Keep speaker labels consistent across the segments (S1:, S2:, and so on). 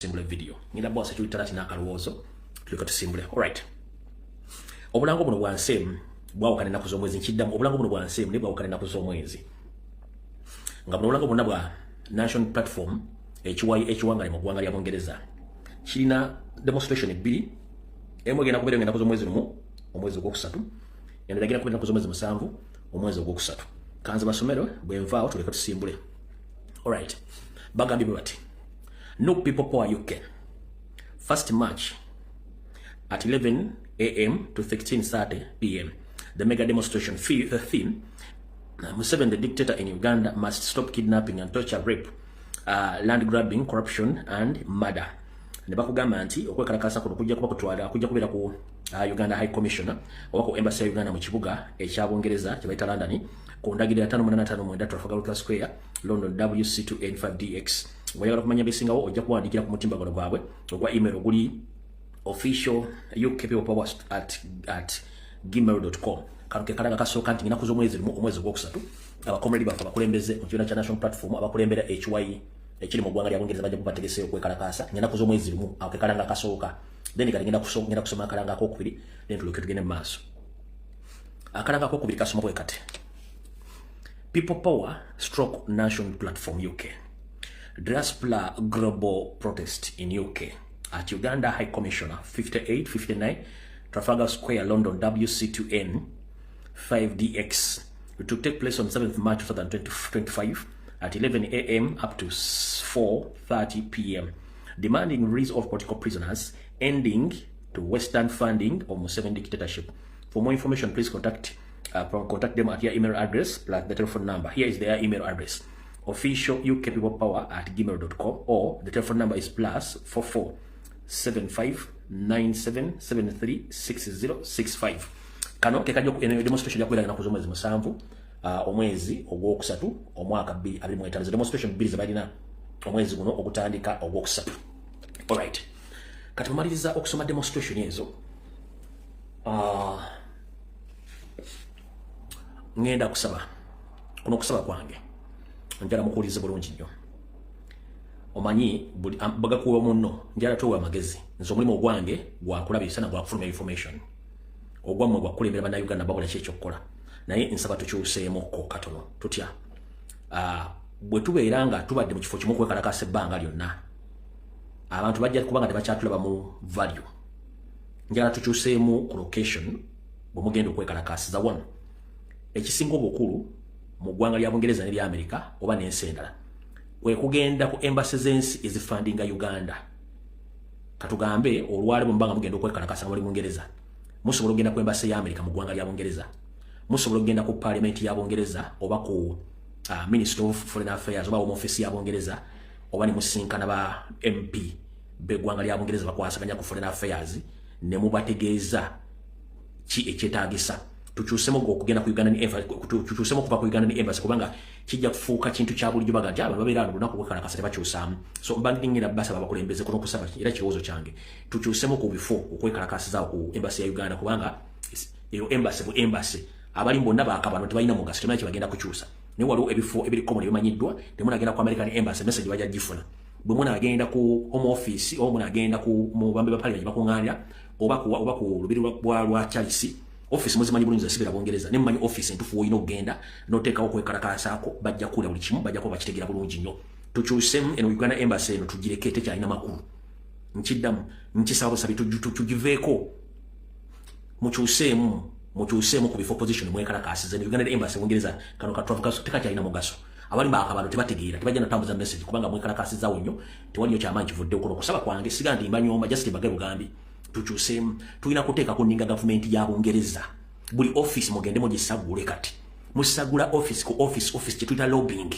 S1: Tusimbule video. Ngenda boss security talati n'akalowoozo, tuleka tusimbule. Alright, obulango buno bwanseemu bwawukana ennaku z'omwezi. Nkiddamu, obulango buno bwanseemu naye bwawukana ennaku z'omwezi, nga buno obulango bwonna bwa National Platform ekiwayi ekiwangale mu ggwanga lya Bungereza. Kirina demonstration ebbiri: emu egenda kubeera ennaku z'omwezi 1 omwezi ogwokusatu, endala egenda kubeera ennaku z'omwezi 7 omwezi ogwokusatu. Kanze basomero, bwenvaawo tuleke tusimbule. Alright, bagambye bwe bati: "NUP People Power UK first March at 11 a.m. to 13:30 p.m. The mega demonstration theme, Museveni the dictator in Uganda must stop kidnapping and torture, rape, land grabbing, corruption and murder." Ne bakugamba nti okwekalakasa kuno kujja kuba kutwala kujja kubeera ku Uganda High Commissioner oba ku embassy ya Uganda mu kibuga ekya Bungereza kye bayita London, ku ndagiriro 5859 Trafalgar Square, London, WC2N5DX. Bw'oyagala kumanya bisingawo, ojja kuwandiikira ku mutimbagano gwabwe ogwa email oguli official ukpeoplepower@gmail.com. Kano ke kalaga kasooka nti ennaku z'omwezi 1 omwezi ogwokusatu, abakomredi baffe abakulembeze mu kibiina kya National Platform abakulembera ekiwayi ekiri mu ggwanga lya Bungereza bajja kubategeseyo okwekalakaasa ennaku z'omwezi 1. Ako ke kalanga kasooka. Then kati ngenda kusoma akalanga akokubiri, then tulyoke tugende mu maaso. Akalanga akokubiri kasoma bwe kati: "People Power/National Platform UK Diaspora Global Protest in UK at Uganda High Commissioner, 5859 Trafalgar Square, London, WC2N 5DX. It will take place on 7th March 2025 at 11 a.m. up to 4:30 p.m., demanding release of political prisoners, ending to Western funding of Museveni dictatorship. For more information, please contact them at your email address plus the telephone number." Here is their email address: officialukpeoplepower@gmail.com, or the telephone number is +44 75 97 73 60 65. Kano kekajja eno demonstration yakubeera ennaku z'omwezi 7 omwezi ogwokusatu omwaka 2025. Ze demonstration bbiri zebalina omwezi guno ogutandika ogwokusatu. Alright, kati mumaliriza okusoma demonstration ezo, ngenda kusaba. Kuno okusaba kwange njala mukuwulirize bulungi nnyo. Omanyi bagakuwa munno, njala towa amagezi. Nze omulimu ogwange gwakulabisa na gwakufulumya information, ogwammwe gwakukulembera Bannayuganda bakola ki ekyokukola. Naye nsaba tukyuseemukko katono. Tutya? Bwe tubeera nga tubadde mu kifo kimu okwekalakasa ebbanga lyonna, abantu bajja kubanga tebakyatulaba mu value. Njala tukyuseemu ku location bwe mugenda okwekalakasiza. Wano ekisinga obukulu mu ggwanga lya Bungereza ne lya Amerika oba n'ensi endala kwe kugenda ku embassy z'ensi ezifundinga Uganda. Katugambe olwale bwe mubanga mugenda okwekalakasa nga muli Bungereza, musobola okugenda ku embassy ya Amerika mu ggwanga lya Bungereza, musobola okugenda ku parliament ya Bungereza oba ku Minister of Foreign Affairs oba Home Office ya Bungereza, oba ne musinkana ba MP b'eggwanga lya Bungereza bakwasaganya ku foreign affairs ne mubategeeza ki ekyetaagisa. Tukyusemu okugenda ku Uganda embassy, tukyusemu okuva ku Uganda embassy, kubanga kijja kufuuka kintu kya bulijjo baga nti abantu babeera wano lunaku kwekalakasa tebakyusaamu. So mba ngenda basaba abakulembeze kuno okusaba, era kirowoozo kyange, tukyusemu ku bifo okwekalakasizaawo ku embassy ya Uganda, kubanga eyo embassy bu embassy abali bonna bakabano tebalina mugaso, tebalina kyebagenda kukyusa. Naye waliwo ebifo ebiri common ebimanyiddwa. Temunagenda ku American embassy, message bajja gifuna. Bwe munagenda ku Home Office oba munagenda ku mubambe ba parliament bakuŋŋaanira oba ku lubiri lwa Charles, office muzimanyi bulungi zasibira Bungereza, ne mumanyi office entuufu woolina okugenda n'oteekawo okwekalakasaako, bajja kuwulira buli kimu, bajja kuba bakitegeera bulungi nnyo. Tukyusemu eno Uganda embassy, eno tugireke, tekyalina makulu. Nkiddamu, nkisaba busabi tugiveeko. Mukyuseemu, mukyuseemu ku bifo position mwekalakasiza. Ne Uganda embassy Bungereza, kano katwavuga tekakyalina mugaso. Abali bakabano tebategeera, tebajja natambuza message kubanga mwekalakasizaawo nnyo, tewaliyo kyamaanyi kivudde. Okuno okusaba kwange, siga nti mbanyomba, just mbage bugambi tukyuseemu. Tulina kuteeka ku nninga gavumenti ya Bungereza. Buli office mugende mugisagule. Kati musagula office ku office office, kyetuyita lobbying.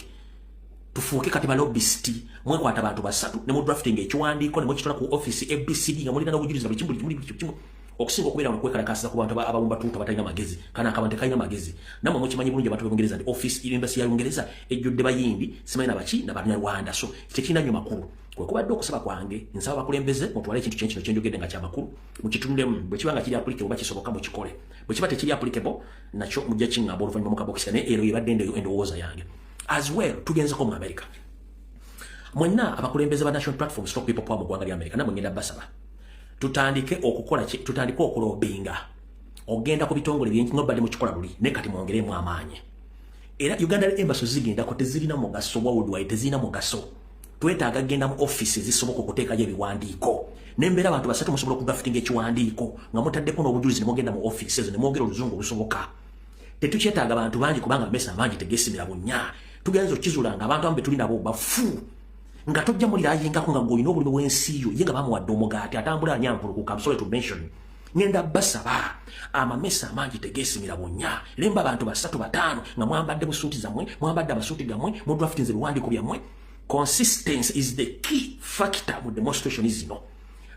S1: Tufuuke kati ba lobbyist. Mwekwata abantu basatu ne mu drafting ekiwandiiko ne mukitwala ku office ABCD nga mulina n'obujulizi buli kimu, buli kimu, buli kimu, okusinga okubeera mu kwekalakasiza ku bantu abawumba tuuta batalina magezi. Kana akabantu tekalina magezi. Nammwe mukimanyi bulungi abantu b'Ebungereza nti office embassy ya Bungereza ejjudde Bayindi, simanyi nabaki, nabanyarwanda, so tekirina nnyo makulu. Kwe kubadde okusaba kwange, nsaba bakulembeze mutwale ekintu kyenkino kyenjogedde nga kyamakulu, mukitundemu. Bwe kiba nga kiri applicable oba kisoboka, mukikole. Bwe kiba tekiri applicable, nakyo mujja kiŋŋamba oluvannyuma mu kabokisi. Naye ero yebadde endowooza yange. As well, tugenzeko mu America. Mwenna abakulembeze ba National Platform Stop People Power mu ggwanga lya America, namwe ngenda basaba tutandike okukola, tutandike okulobbyinga, ogenda ku bitongole byenki badde mukikola luli, naye kati mwongeremu amaanyi. Era Uganda Embassy zigendako tezirina mugaso worldwide, tezirina mugaso. Twetaaga genda mu office ezisoboka okuteekayo ebiwandiiko. Nembeera abantu basatu musobola okudraftinga ekiwandiiko nga mutaddeko n'obujulizi, ne mugenda mu office ezo ne mwogera oluzungu olusoboka. Tetukyetaaga bantu bangi, kubanga amesa amangi tegesimira bunnya. Tugenza okizula nga abantu abamu betuli nabo bafu, nga tojja mulirayingako nga gwolina obulimi bw'ensi yo, ye nga bamuwadde omugaati atambula anyampulukuka. I'm sorry to mention. Ngenda basaba, amamesa amangi tegesimira bunnya. Lemba abantu basatu, bataano, nga mwambadde busuuti zammwe, mwambadde amasuuti gammwe, mudraftinze ebiwandiiko byammwe. Consistency is the key factor mu demonstration zino.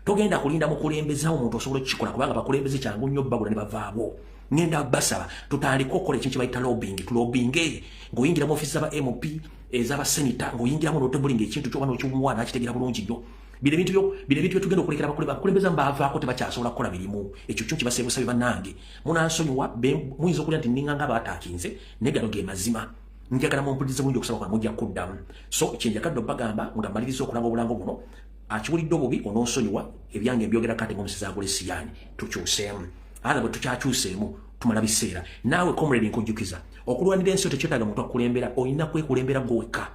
S1: Togenda kulinda mukulembeza omuntu osobola okukikola, kubanga bakulembeze kyangu nnyo bagula ne bavaabo. Ngenda basaba tutandike okukola ekintu kyebayita lobbying. Tulobbyinge ng'oyingira mu ofisi z'aba MP, ez'abasenita, ng'oyingiramu n'otablinga ekintu kyoba n'okimuwa n'akitegera bulungi nnyo. Bino ebintu byetugenda okulekera abakulembeze baavaako, tebakyasobola kukola mirimu. Ekyo kyo kibaseebusabe. Bannange, munansonyiwa, muyinza okulya nti ninga nga baataakinze, naye gano ge mazima. Njagala mumpulirize bulungi, okusaba kwa mujja kuddamu. So kyenjagadde obbagamba nga mmaliriza okulanga obulango buno, akiwulidde obubi onoonsonyiwa. Ebyange mbyogera kati ng'omusizi agula esiyaani. Tukyuseemu ala bwe tukyakyuseemu, tumala biseera. Naawe comrade, nkujjukiza, okulwanira ensi tekyetaaga muntu akukulembera, olina kwekulembera gwe wekka.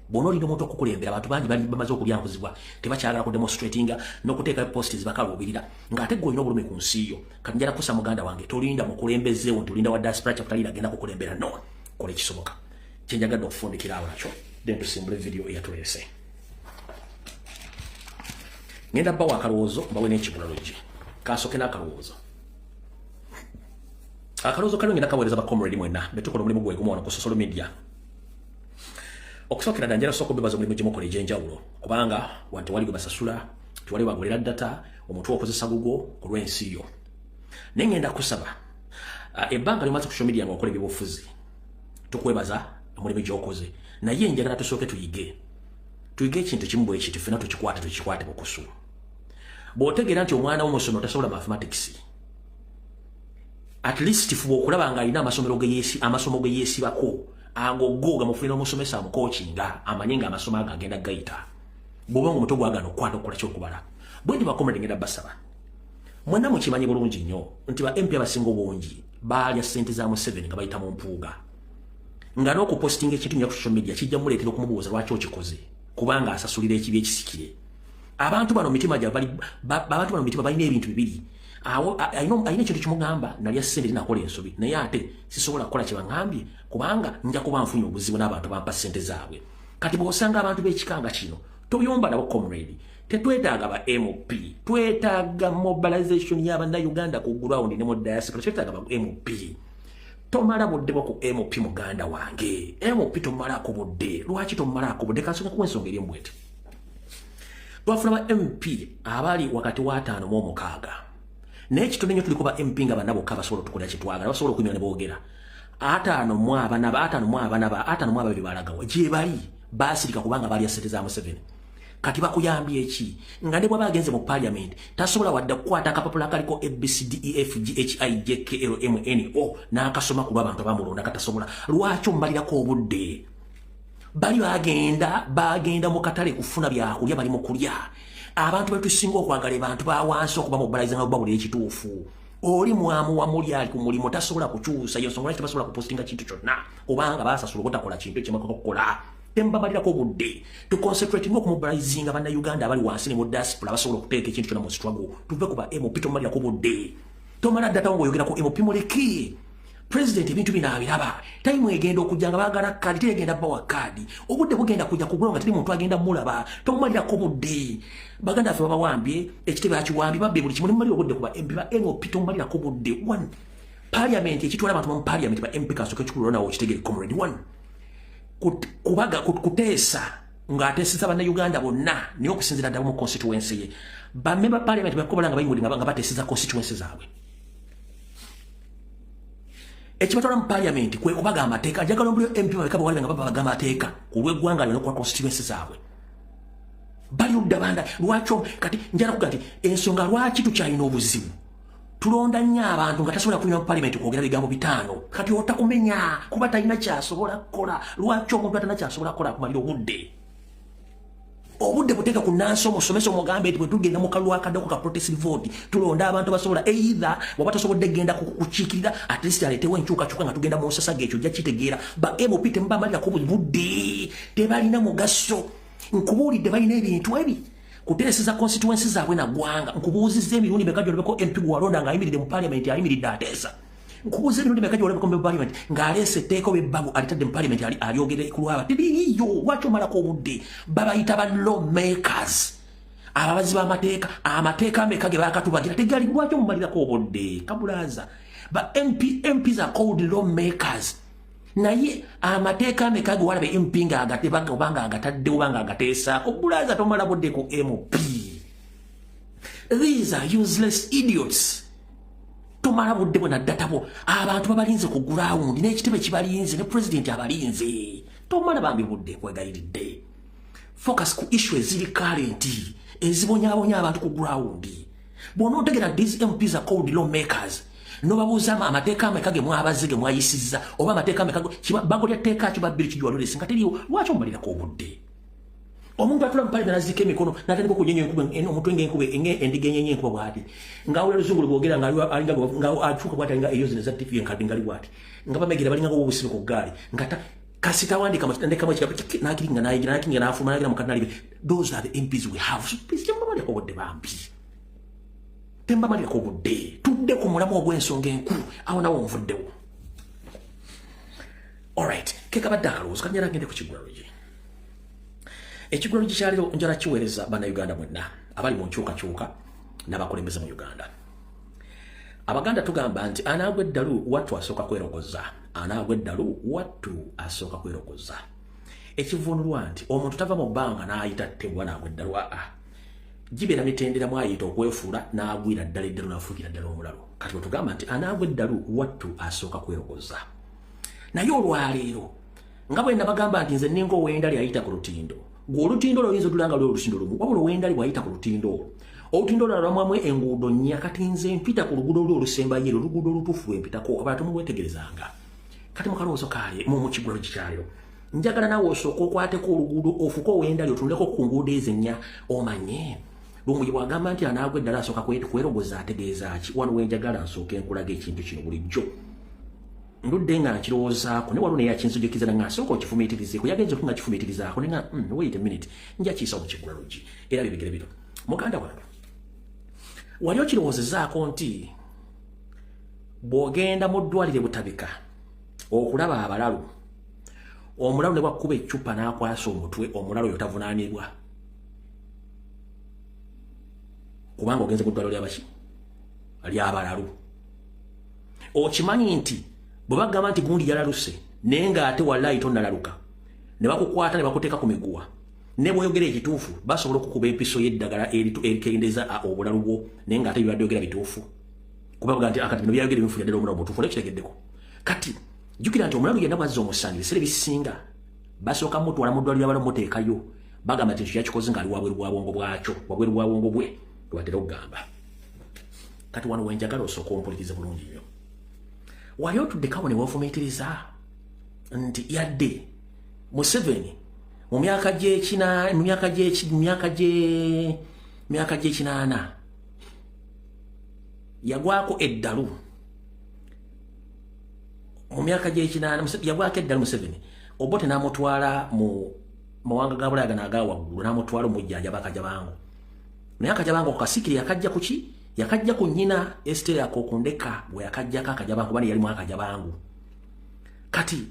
S1: Bw'ona olina omuntu okukulembera, abantu bangi bamaze okulyankuzibwa, tebakyagala ku demonstratinga n'okuteekayo post zibakaluubirira, ng'ate gwe olina obulumi ku nsi yo. Kati njala kusa muganda wange, tolinda mukulembezeewo nti olinda wa diaspora chapter agenda kukulembera. No, kola ekisoboka. Kyenjagadde okufundikira awo nakyo, then tusimbule video eyatuleese. Ngenda bbawa akalowoozo, mbawe n'ekibulalogi. Kasooke n'akalowoozo. Akalowoozo kaliwo, ngenda kaweereza ba comrade mwenna betukola omulimu gwe gumu wano ku social media. Okusookera ddala, njala sooka obebaza omulimu gyemukola egy'enjawulo, kubanga wano tewali gwe basasula, tewali bagulira data, omutwe okozesa gugwo ku lw'ensi yo. Naye ngenda kusaba, ebbanga lyomaze ku social media nga okola ebyobufuzi, tukwebaza omulimu gy'okoze, naye njagala tusooke tuyige ekintu kimu bwe kiti, ffenna tukikwate bukusu. Bw'otegeera nti omwana wo mu ssomero tasobola mathematics, at least fuba okulaba nga alina amasomo ge yeesibako, ago go gamufunira omusomesa amucoachinga, amanye nga amasomo ago agenda gayita. Bw'oba nga omutwe gwagana okukwata okukola kyokubala bwe ndi. Bacomrade, ngenda basaba mwenna mukimanyi bulungi nnyo nti ba MP abasinga obungi baalya ssente za Museveni nga bayita mu mpuuga, nga n'okupostinga ekintu nya ku social media kijja muleetera okumubuuza lwaki okikoze, kubanga asasulira ekibi ekisikire. Abantu bano mitima gyabwe, abantu bano mitima balina ebintu bibiri awo. Alina ekintu kimugamba, nalya ssente, nakola ensobi, naye ate sisobola kukola kye baŋŋambye kubanga nja kuba nfunye obuzibu n'abantu bampa ssente zaabwe. Kati bw'osanga abantu b'ekikanga kino, toyomba nabo, comrade. Tetwetaaga ba MP, twetaaga mobilization y'abannayuganda ku ground ne mu diaspora. Twetaaga ba MP. Tomala budde bwo ku MP, muganda wange. MP tomalako budde. Lwaki tomalako budde? Kansooka kuwa ensonga eri embwete. Twafuna ba MP abali wakati wa 56, naye kitono nnyo tuliko ba MP nga bana bokka basobola otukolera kyetwagala, basobola okunywa ne boogera. 54, 54, 52 balagawa? Gye bali baasirika kubanga balya ssente za Museveni. Kati bakuyambye eki nga ne bwaba agenze mu parliament tasobola wadde kukwata akapapula akaliko ABCDEFGHIJKLMNO n'akasoma ku lw'abantu abamulonda? Katasobola. Lwaki omumalirako obudde? Bali bagenda mu katale kufuna byakulya, bali mu kulya. Abantu betusinga okwagala, bantu bawansi, okuba mobilize nga babulira ekituufu. Oli mwamu wamuli ali ku mulimu, tasobola kukyusa. Yo nsonga lwaki tebasobola kupostinga kintu kyonna, kubanga basasula obutakola kintu ekyemaka okukola. Tembamalirako budde. Tuconcentrate okumobilizinga bannayuganda abali wansi ne mu diaspora, basobola okuteeka ekintu kyonna mu struggle. Tuve ku ba MP, tomalirako budde, tomala data ngaoyogera ku MP. Muleke president, ebintu bino abiraba. Time egenda okujja nga baagala kaadi, tegenda bawa kaadi. Obudde bugenda kujja kugula nga teri muntu agenda mulaba. Tomumalirako budde. Baganda baffe babawambye, ekitebe akiwambye, babbe buli kimu, nemumalira obudde ku ba MP. Ba MP tomumalirako budde. One, parliament, ekitwala abantu mu parliament, ba MP, kasooka ekikulu nawo okitegere, comrade. One, kubaga kuteesa ng'ateeseza bannayuganda bonna, naye okusinziira ddala mu constituency ye. Bamemba parliament bakobola nga bayimuli nga bateeseza constituency zaabwe. Ekibatwala mu parliament kwe kubaga amateeka. Njagala omuli MP babeka bawali nga babaga amateeka ku lw'eggwanga lyonna, okuba constituency zaabwe. Bali ludda banda lwaki? Kati njala kuga nti ensonga lwaki tukyalina obuzibu, tulonda nnyo abantu nga tasobola kunywa mu parliament kwogera bigambo bitaano. Kati otakumenya kuba talina kyasobola kukola. Lwaki omuntu atalina kyasobola kukola akumalira obudde? Obudde buteeka ku nansi, omusomesa, omugambe nti bwe tugenda mu kalulu akaddako ka protest vote, tulonda abantu basobola either bw'oba tosobodde genda kukiikirira, at least aleetewo enkyukakyuka nga tugenda mu nsasaga. Ekyo ojja kitegeera. Ba MP temubamalirako budde, tebalina mugaso. Nkubuulidde, balina ebintu ebi kuteeseza constituency zaabwe na ggwanga. Nkubuuzizza, emirundi meka gyolabeko MP gwalonda ng'ayimiridde mu parliament, ayimiridde ateesa? Nkubuuza, emirundi meka gyolabeko mu parliament ng'aleese etteeka oba ebbago alitadde mu parliament alyogere ku lwaba? Tebiriiyo. Lwaki omalako obudde? Babayita ba law makers, ababazi b'amateeka. Amateeka ameka ge bakatubagira? Tegali. Lwaki omumalirako obudde, kabulaza? Ba MP, MPs are called law makers, naye amateeka ameka ge walaba MP ng'agatebaga oba ng'agatadde oba ng'agateesaako? Bulaza, tomala budde ku MP. These are useless idiots. Tomala budde bwe naddatabo. Abantu babalinze ku ground, n'ekitebe kibalinze, ne president abalinze. Tomala bambi budde, kwegayiridde. Focus ku issue eziri current, ezibonyaabonya abantu ku ground. Bw'onootegera, these MPs are called law makers, nobabuuza amateeka ameka ge mwabaze, ge mwayisizza, oba amateeka ameka bago lya tteeka ki babbiri kijwalolesi nga teriiwo? Lwaki omumalirako obudde? Omuntu atula mu parliament nazika emikono, natandika okunyenya enkuba, omutwe ng'enkuba endiga enyenye enkuba bw'ati, ng'awulira luzungu lwogera, ng'alinga akyuka bw'ati, alinga eyo zino eza TV enkadde, ngali bw'ati, nga bamegera balinga obusibe ku ggaali, nga kasita awandika ndekamu ekigambo n'akiringa n'ayigira n'akiringa n'afuluma n'agira mu kadinali. Those are the MPs we have. So please, temubamalirako obudde bambi, tembamalirako obudde. Tudde ku mulamu ogw'ensonga enkulu. Awo nawo nvuddewo. Alright, kekabadde akalowoozo kanjala ngende ku kigulalogi. Ekigulalogi kyaleero njala kiweereza Bannayuganda mwenna abali mu nkyukakyuka n'abakulembeze mu Uganda. Abaganda tugamba nti anaagwa eddalu wattu asooka kwerogoza. Anaagwa eddalu wattu asooka kwerogoza, ekivunulwa nti omuntu tava mu bbanga n'ayita ttebwa n'agwa eddalu. Aa, gibeera mitendera mwayita okwefuula n'agwira ddala eddalu n'afuukira ddala omulalu. Kati bwe tugamba nti anaagwa eddalu wattu asooka kwerogoza. Naye olwaleero, nga bwe nabagamba nti nze ninga ow'endali ayita ku lutindo, gwe olutindo olwo oyinza otulanga lwe olutindo lumu, wabula ow'endali bw'ayita ku lutindo olwo, olutindo olwo lwamwamu enguudo nnya. Kati nze mpita ku luguudo olwo olusembayo, ero oluguudo olutuufu lwempitako, abalala temulwetegerezanga. Kati mu kalowoozo kale mu kigulo kikyaliro, njagala naawe osooka okwateko oluguudo, ofuke ow'endali, otunuleko ku nguudo ezo ennya, omanye Lumbuye bw'agamba nti anaagwa eddala asooka kwerogoza ategeeza ki. Wano wenjagala nsooka enkulaga ekintu kino. Bulijjo ndudde nga nkirowoozaako, naye waliwo naye akinzijukiza nga nsooka okifumiitirizeeko. Yagenze oku nga kifumiitirizaako, naye nga wait a minute, nja kiyisa mu kigulalogi era bibigere bino. Muganda wange, wali okirowoozezaako nti bw'ogenda mu ddwaliro Butabika okulaba abalalu, omulalu ne bwakkuba eccupa n'akwasa omutwe, omulalu oyo tavunaanibwa kubanga ogenze mu ddwaliro lyabaki? Lyabalalu. Okimanyi nti bwe bagamba nti gundi yalaluse, naye ng'ate wallayi tonnalaluka, ne bakukwata ne bakuteeka ku miguwa, ne bw'oyogera ekituufu basobola okukuba empiso y'eddagala erikendeeza obulalu bwo, naye ng'ate bibadde oyogera bituufu, kuba baga nti akati bino byayogera ebinfuya ddala omulalu mutuufu. Olekitegeddeko? Kati jjukira nti omulalu yenna bwazza omusango, ebiseera ebisinga basooka mutwala mu ddwaliro abala muteekayo, bagamba nti ekyo yakikoze ng'ali wabweru bwa bwongo bwakyo, wabweru bwa bwongo bwe bwe batera okugamba. Kati wano wenjagala osooka ompulirize bulungi nnyo. Wali otuddekawo ne weefumiitiriza nti yadde Museveni mu myaka gy'ekina mu myaka gy'eki mu myaka gye myaka gy'ekinaana yagwako eddalu, mu myaka gy'ekinaana yagwako eddalu, Museveni Obote n'amutwala mu mawanga ga Bulaaya gano aga waggulu, n'amutwala omujjanjaba akajabango. Naye akajabango kasikiri yakajja ku ki? Yakajja ku nnyina Esther Akokundeka bwe yakajjako akajabango, kuba yalimu akajabangu. Kati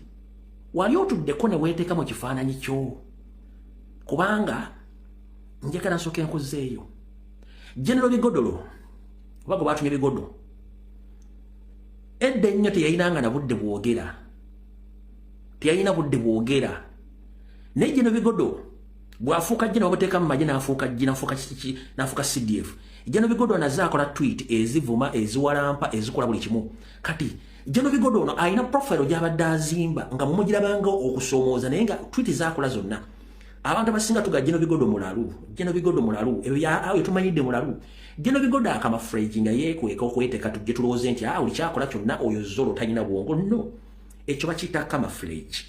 S1: wali otuddeko ne weeteeka mu kifaananyi kyo? Kubanga njagala nsooka enkuzeeyo. General Bigodolo, oba gwe batumye Bigodo edda ennyo, teyayinanga na budde bwogera, teyalina budde bwogera. Naye General Bigodo bw'afuuka jje nebamuteeka mu magye, n'afuuka jje, n'afuuka CDF. General Bigodo naze akola tweet ezivuma, eziwalampa, ezikola buli kimu. Kati General Bigodo ono alina profile gy'abadde azimba nga mumugirabanga okusoomooza, naye nga tweet zaakola zonna, abantu abasinga tuga General Bigodo mulalu, General Bigodo mulalu, ebyo ayo tumanyidde mulalu. General Bigodo acamouflage nga yeekweka okweteeka tujje tulowooze nti buli kyakola kyonna oyo zolo talina bwongo. No, ekyo bakiyita camouflage.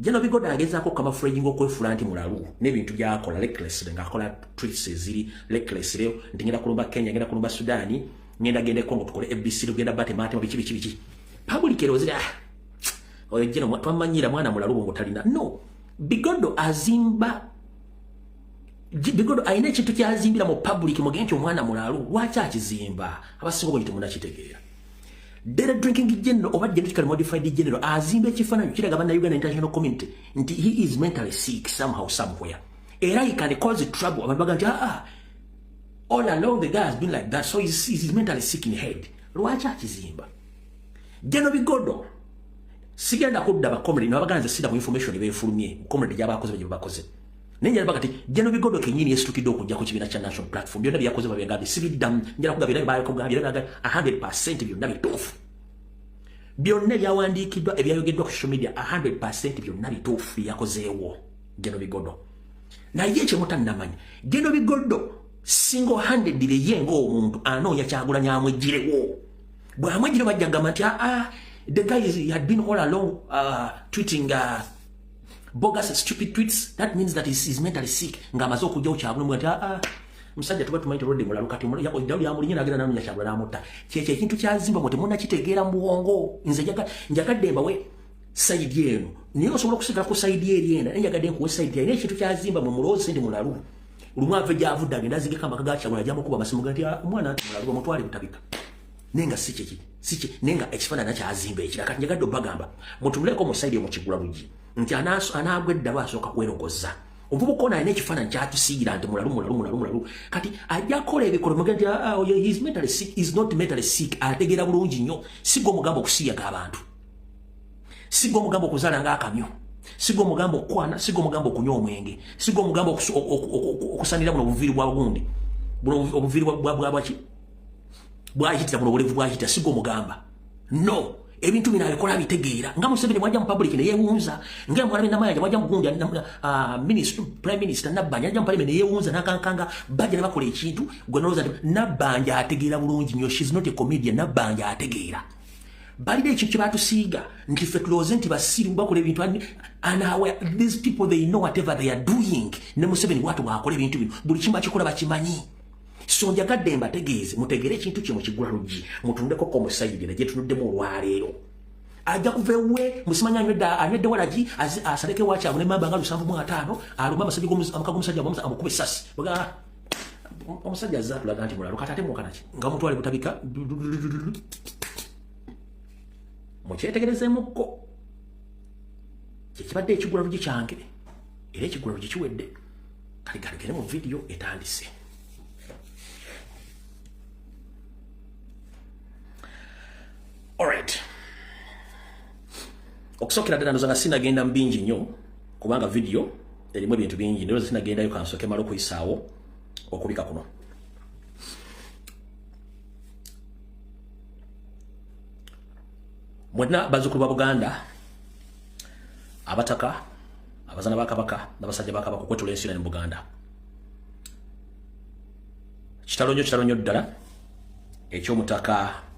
S1: General Bigodo agezaako camouflaging okwefuula nti mulalu n'ebintu by'akola recklessly, ng'akola tweets eziri recklessly nti ngenda kulumba Kenya, ngenda kulumba Sudan, ngenda gende Congo tukole ABC, tugenda batematema biki biki biki. Public erowooza, ah, oyo General twamanyira mwana mulalu ngo talina. No, Bigodo azimba, Bigodo alina ekintu kyazimbira mu public mugende nti omwana mulalu. Lwaki akizimba? Abasinga obungi temunnakitegeera. Dere drinking general oba genetically modified general azimba ekifaananyi kiraga bannayuganda, international community, nti he is mentally sick somehow, somewhere, era he can cause trouble. Abantu baga nti, ah, all along the guy has been like that, so he's mentally sick in head. Lwaki akizimba General Bigodo? Sigenda kudda ba comrade nabaganza sida mu information befulumye comrade gyabakoze bye bakoze, naye njala bagati General Bigodo kenyini yesitukidde okujja ku kibiina kya National Platform. Byonna byakoze babyagambye sibiddamu, njala kugabira bayokugambye 100% byonna bituufu. Byonna ebyawandiikiddwa, ebyayogeddwa ku social media, 100% byonna bituufu byakozeewo General Bigodo. Naye kyemutannamanya, General Bigodo single handedly ye ng'omuntu anoonya Kyagulanyi amweggirewo. Bw'amweggirewo bajja kugamba nti, aa, the guy is, he had been all along tweeting bogus stupid tweets, that means that he's mentally sick. Ng'amaze okujjawo Kyagulanyi nti, aa, musajja tuba tumanyi tolodde mulalu. Kati dawuli yamulinye nagenda nanoonya Kyagulanyi n'amutta. Kyekyo ekintu kyazimba mwe temunnakitegeera mu bwongo. Nze njagadde mbawe side eno, naye osobola okusigala ku side eri ena, naye njagadde nkuwe side eno. Ekintu kyazimba mwe mulowooze nti mulalu. Lumu ave gyavudde agenda azigeko amaka ga Kyagulanyi, ajamukuba amasimu ga nti, ah, omwana nti mulalu, bamutwale Butabika. Naye nga si kyeki siki, naye nga ekifaananyi kyazimba ekira. Kati njagadde obagamba mutunuleko mu side emukigula luggi nti anaagwa eddalu asooka kwerogoza. Omuvubuka ono alina ekifaananyi kyatusiigira nti mulalu, mulalu, mulalu, mulalu. Kati ajja kukola ebikolwa mugende nti, ah, oh, he is mentally sick. Is not mentally sick, ategeera bulungi nnyo. Si gwe omugamba okusiiyaga abantu, si gwe omugamba okuzaala ng'akamyu, si gwe omugamba okukwana, si gwe omugamba okunywa omwenge, si gwe omugamba okusanira buno obuviiri bwa gundi buno, obuviiri bwaki bwayitira buno, obulevu bwayitira, si gwe omugamba. No, ebintu bino abikola abitegeera. Nga Museveni bwajja mu public neyewunza, nga mwana Namayanja bwajja mu gundi, minister, prime minister Nabbanja ajja mu parliament neyewunza nakankanga, bajja ne bakola ekintu gwe nolowooza nti Nabbanja ategeera bulungi nnyo. She's not a comedian. Nabbanja ategeera. Balina ekintu kye batusiiga nti ffe tulowooze nti basiru bakola ebintu and these people, they know whatever they are doing. Ne Museveni bwatu bwakola ebintu bino, buli kimu akikola bakimanyi. So njagadde mbategeeze mutegeere ekintu kye mukigula luggi, mutundeko ko musayidi ne gyetunuddemu olwaleero. Ajja kuva ewuwe musimanya anywedde walagi, asaleko ewakyabwe ne mamba nga 75, alumbe amasajja amaka g'omusajja amukuba essasi. Omusajja azze atulaga nti mulalu, kati ate mukanaki nga mutwale Butabika. Mukyetegerezemukko kyekibadde ekigula lugi kyange, era ekigula lugi kiwedde. Kali galigere mu vidiyo etandise. Alright, okusookera ddala ndoza nga sinagenda mu bingi nnyo kubanga vidiyo erimu ebintu bingi, ndowooza sinagendayo, kansooke mala okuyisaawo okubika kuno. Mwenna bazzukulu ba Buganda, abataka, abazaana ba Kabaka n'abasajja ba Kabaka okwetula ensi mu Buganda, kitalo nnyo, kitalo nnyo ddala eky'omutaka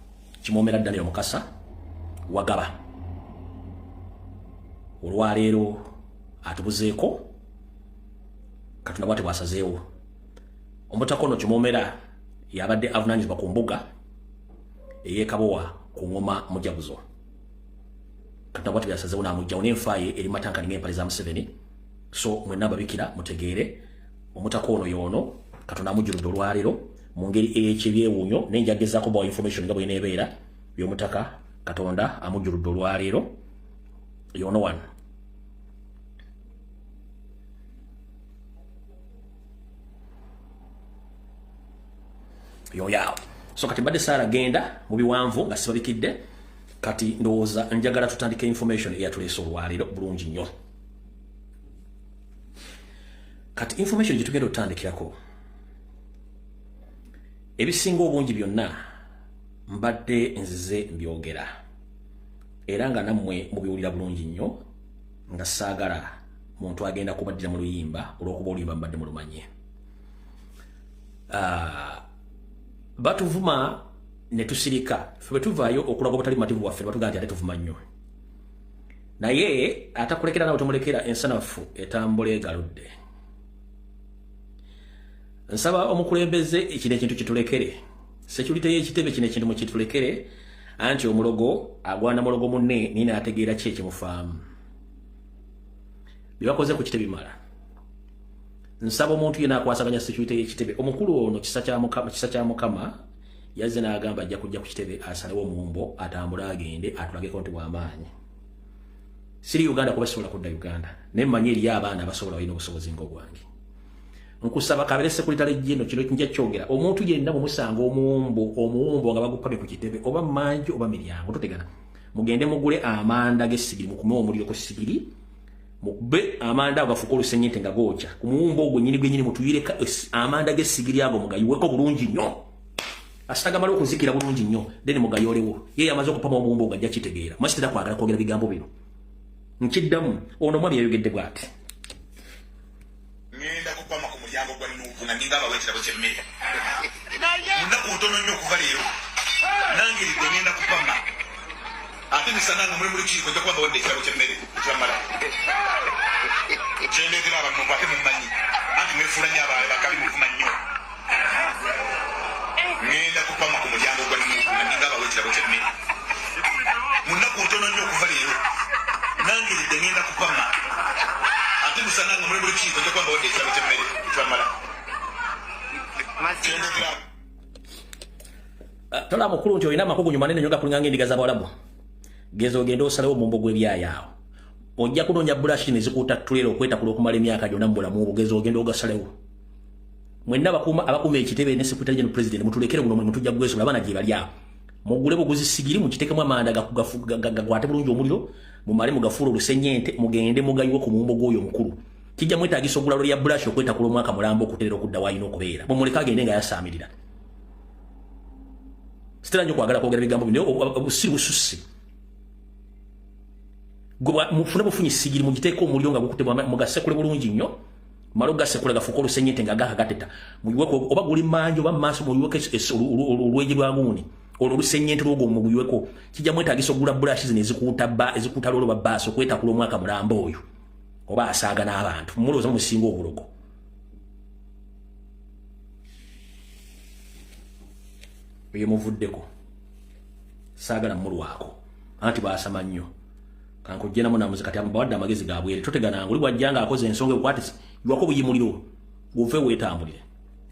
S1: Kimwomera Daniel Mukasa Wagaba. Olwaleero atubuzeeko, Katonda bwate bwasazeewo. Omutaka ono Kimwomera yabadde avunaanyizibwa ku mbuga ey'Ekabowa ku ngoma Mujaguzo. Katonda bwate byasazeewo n'amugjawo n'enfaaye eri matankani ng'empale za Museveni. So mwenna babikira mutegeere omutaka ono y'ono. Katonda amujjuludde olwaleero mu ngeri ey'ekibyewuunyo, naye njagezaako bawa information nga bweneebeera y'omutaka. Katonda amujjuludde olwaleero y'ono wano. Yoyaawo. So kati mbadde saala genda mu biwanvu nga sibabikidde. Kati ndowooza njagala tutandike information eyatuleese olwaleero bulungi nnyo. Kati information gye tugenda otutandikirako, ebisinga obungi byonna mbadde nzize mbyogera era nga nammwe mubiwulira bulungi nnyo, nga saagala muntu agenda kubaddira mu luyimba olw'okuba oluyimba mbadde mulumanye. Batuvuma ne tusirika. Ffe bwe tuvaayo okulaga obutali mativu bwaffe, ne batugamba nti ate tuvuma nnyo. Naye atakulekera nawe tomulekera, ensanafu etambula egaludde. Nsaba omukulembeze kino ekintu kitulekere, security y'ekitebe kino ekintu mukitulekere. Anti omulogo agwana mulogo munne, naye naategeera ki ekimufaamu. Bye bakoze ku kitebe bimala. Nsaba omuntu yenna akwasaganya security y'ekitebe, omukulu ono kisa kya Mukama, kisa kya Mukama, yazze n'agamba ajja kujja ku kitebe asalewo omuwumbo, atambule agende atulageko nti bw'amaanyi. Siri Uganda kuba sobola kudda Uganda, naye mmanyi eriyo abaana abasobola, balina obusobozi ng'obwange. Nkusaba kabere secretary general, kino nja kyogera, omuntu yenna bwemusanga omuwumbo, omuwumbo nga bagupamye ku kitebe oba manju oba miryango, totegana, mugende mugule amanda g'essigiri, mukume omuliro ku ssigiri, mukube amanda ago gafuuke olusenyente nga gookya ku muwumbo ogwo nyini gwenyini. Mutuyireko amanda g'essigiri ago, mugayiweko bulungi nnyo. Asitagamala okuzikira bulungi nnyo, then mugayolewo. Ye yamaze okupama omuwumbo ogwo, ajja kitegeera. Mwasitera kwagala kwogera bigambo bino, nkiddamu. Ono omwami yayogedde bw'ati:
S2: Ŋŋenda kupama ku mulyango gwa Nuupu nga ninga abawa ekirabo ky'emmere munaku ntono nnyo okuva leero. Nangiridde, ŋŋenda kupama ate misana nga muli mu lukiiko, nja kuba mbawadde ekirabo ky'emmere ekibamala kyendeetera abanuupu. Ate mummanyi, anti mwefuula nnyo abaala bakabi, muvuma nnyo. Ŋŋenda kupama ku mulyango gwa Nuupu nga ninga abawa ekirabo ky'emmere munaku ntono nnyo okuva leero. Nangiridde, ŋŋenda kupama ate misana nga muli mu lukiiko, nja kuba mbawadde ekirabo ky'emmere ekibamala kyendeetera.
S1: Tola mukulu nti olina amakugunyu manene nnyo gakulinga ng'endiga z'abawalabu. Geza ogende osalewo omumbo gw'ebyayi awo, ojja kunoonya bulashi nezikuuta tulera okwetakula okumala emyaka gyonna mu bulamu obwo. Geza ogende ogasalewo. Mwenna abakuuma ekitebe ne secretary general, president, mutulekere guno omulimu, tujja gwesobola. Abaana gye bali awo, mugule buguzi sigiri, mukitekemu amanda gakwate bulungi omuliro, mumale mugafuula olusenyente, mugende mugayiwe ku muwumbo gw'oyo omukulu. Kijja mwetagisa ogula loli ya bulashi okwetakula omwaka mulamba okuterera okudda waalina okubeera. Mumuleke agende nga yasaamirira. Sitera nnyo kwagala kwogera bigambo bino, obusiru bususse. Mufune bufunyi sigiri, mugiteeke omuliro nga gukute, mugasekule bulungi nnyo, male ogasekula gafuuke olusenyente nga gaka gateta, muyiweko oba guli manju oba mumaaso, muyiweko olweji lwa gundi olwo olusenyente lwogwo muguyiweko. Kijja mwetagisa ogula bulashi zino ezikuuta ba ezikuuta lwolwo babaasi okwetakula omwaka mulamba oyo oba asaaga n'abantu. Mulowooza musinga obulogo. Oyo muvuddeko, saagala mulwako, anti baasama nnyo. Kankujjenamu namuzi. Kati abawadde amagezi gabwere, totegananga oli bwajja nga akoze ensonga ekwate ywako buyimuliro guve weetambulire,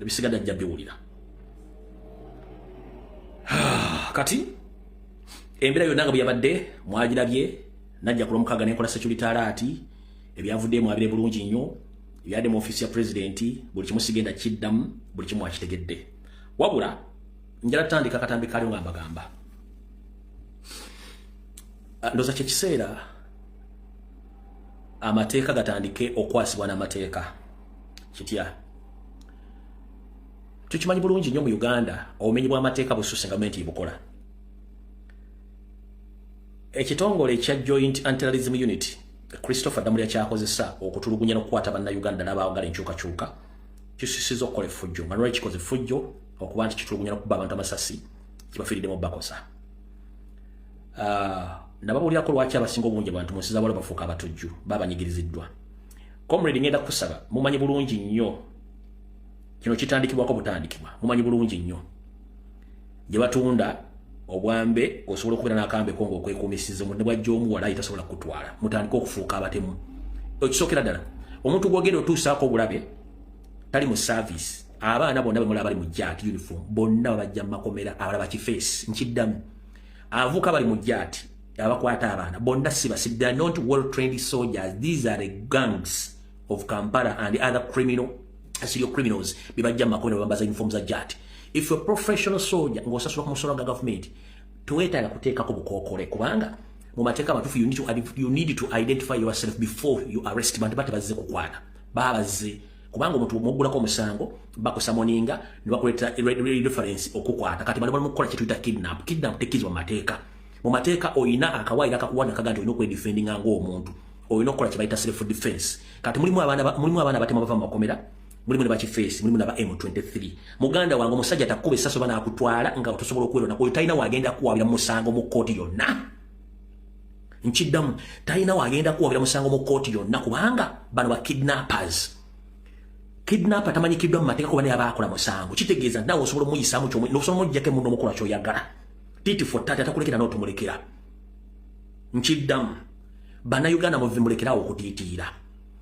S1: ebisigadde ajja biwulira. Kati embeera yonna nga bwe yabadde mwagirabye. Najja ku Lwomukaaga nenkola security alert, ebyavudde mwabire bulungi nnyo, ebyadde mu ofiisi ya pulezidenti, buli kimu sigenda kiddamu, buli kimu akitegedde. Wabula njala tutandika akatambi kaliwo nga mbagamba, ndowooza kyekiseera amateeka gatandike okwasibwa n'amateeka. Kitya? Tukimanyi bulungi nnyo mu Uganda obumenyi bw'amateeka bususse, gavumenti ebukola. Ekitongole ekya Joint Anti-Terrorism Unit, Christopher Damulya kyakozesa okutulugunya n'okukwata bannayuganda n'abaagala enkyukakyuka, kisisiza okukola effujjo. Nga lwaki kikoze effujjo? Okuba nti kitulugunya n'okuba abantu amasasi kibafiiriddemu bakosa. Nababuulirako lwaki abasinga obungi abantu mu nsi z'abawala bafuuka abatujju, babanyigiriziddwa. Comrade, ngenda kusaba, mumanyi bulungi nnyo kino kitandikibwako butandikibwa, mumanyi bulungi nnyo gye batunda obwambe, osobola okubeera n'akambeko ng'okwekuumisiza omuntu ne bwajja omuwala ayi tasobola kukutwala. Mutandike okufuuka abatemu. Ekisookera ddala, omuntu gw'ogenda otuusaako obulabe tali mu service. Abaana bonna bemulaba bali mu JATT uniform bonna babajja mu makomera, abalala bakifeesi. Nkiddamu, abavubuka bali mu JATT abakwata abaana bonna si basi. They are not well trained soldiers. These are the gangs of Kampala and other criminal, serial criminals bebajja mu makomera, bambaza uniform za JATT. If you're a professional soldier ng'osasulwa ku musolo ga gavumenti, teweetaaga kuteekako bukookole, kubanga mu mateeka amatuufu you need to identify yourself before you arrest. Bantu ba tebazze kukwata, babazze kubanga omuntu muggulako omusango, bakusummoninga ne bakuleeta reference okukwata. Kati bali bali mukukola kyetuyita kidnap. Kidnap tekkirizibwa mu mateeka. Mu mateeka oyina akawaayiro akakuwanda akaga nti olina okwedefendinga ng'omuntu, olina okukola kye bayita self defense. Kati mulimu abaana abatemu bava mu makomera, mulimu ne bakifeesi, mulimu naba M23. Muganda wange, omusajja takkuba essasi oba n'akutwala nga tosobola okwerona, oyo talina wagenda kuwabira musango mu kkooti yonna. Nkiddamu, talina wagenda kuwabira musango mu kooti yonna, kubanga bano ba kidnappers. Kidnapper tamanyikiddwa mu mateeka kuba naye abaakola musango. Kitegeeza naawe osobola omuyisaamu, osobola omuggyako emundu, omukola kyoyagala. Tit for tat, atakulekera n'otumulekera. Nkiddamu, Bannayuganda, muve mulekerawo okutiitiira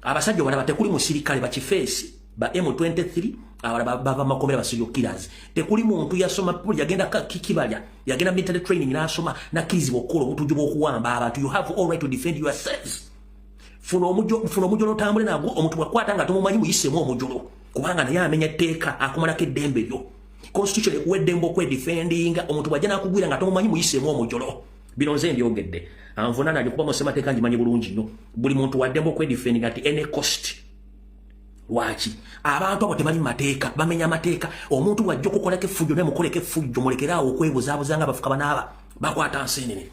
S1: abasajja. Obalaba, tekuli musirikale, bakifeesi ba M23, abalala bava makomera, ba serial killers. Tekuli muntu yasoma, yagenda kikibalya, yagenda military training n'asoma nakkirizibwa okukola obutujju bw'okuwamba abantu. You have all right to defend yourselves. Funa omujolo otambule nagwo. Omuntu bwakwata nga tomumanyi, muyiseemu omujolo, kubanga naye amenya etteeka, akumalako eddembe lyo. Constitution ekuwa eddembe okwedefendinga. Omuntu bwajja nakugwira nga tomumanyi, muyiseemu omujolo. Bino nze ndyogedde, anvunaana agikuba mu ssemateeka, ngimanyi bulungi nnyo. Buli muntu waddembe okwedefendinga at any cost. Lwaki abantu abo tebali mateeka, bamenya amateeka? Omuntu bwajja okukolako effujjo, naye mukoleko effujjo. Mulekeraawo okwebuzaabuza nga bafuka banaaba bakwata nsenene.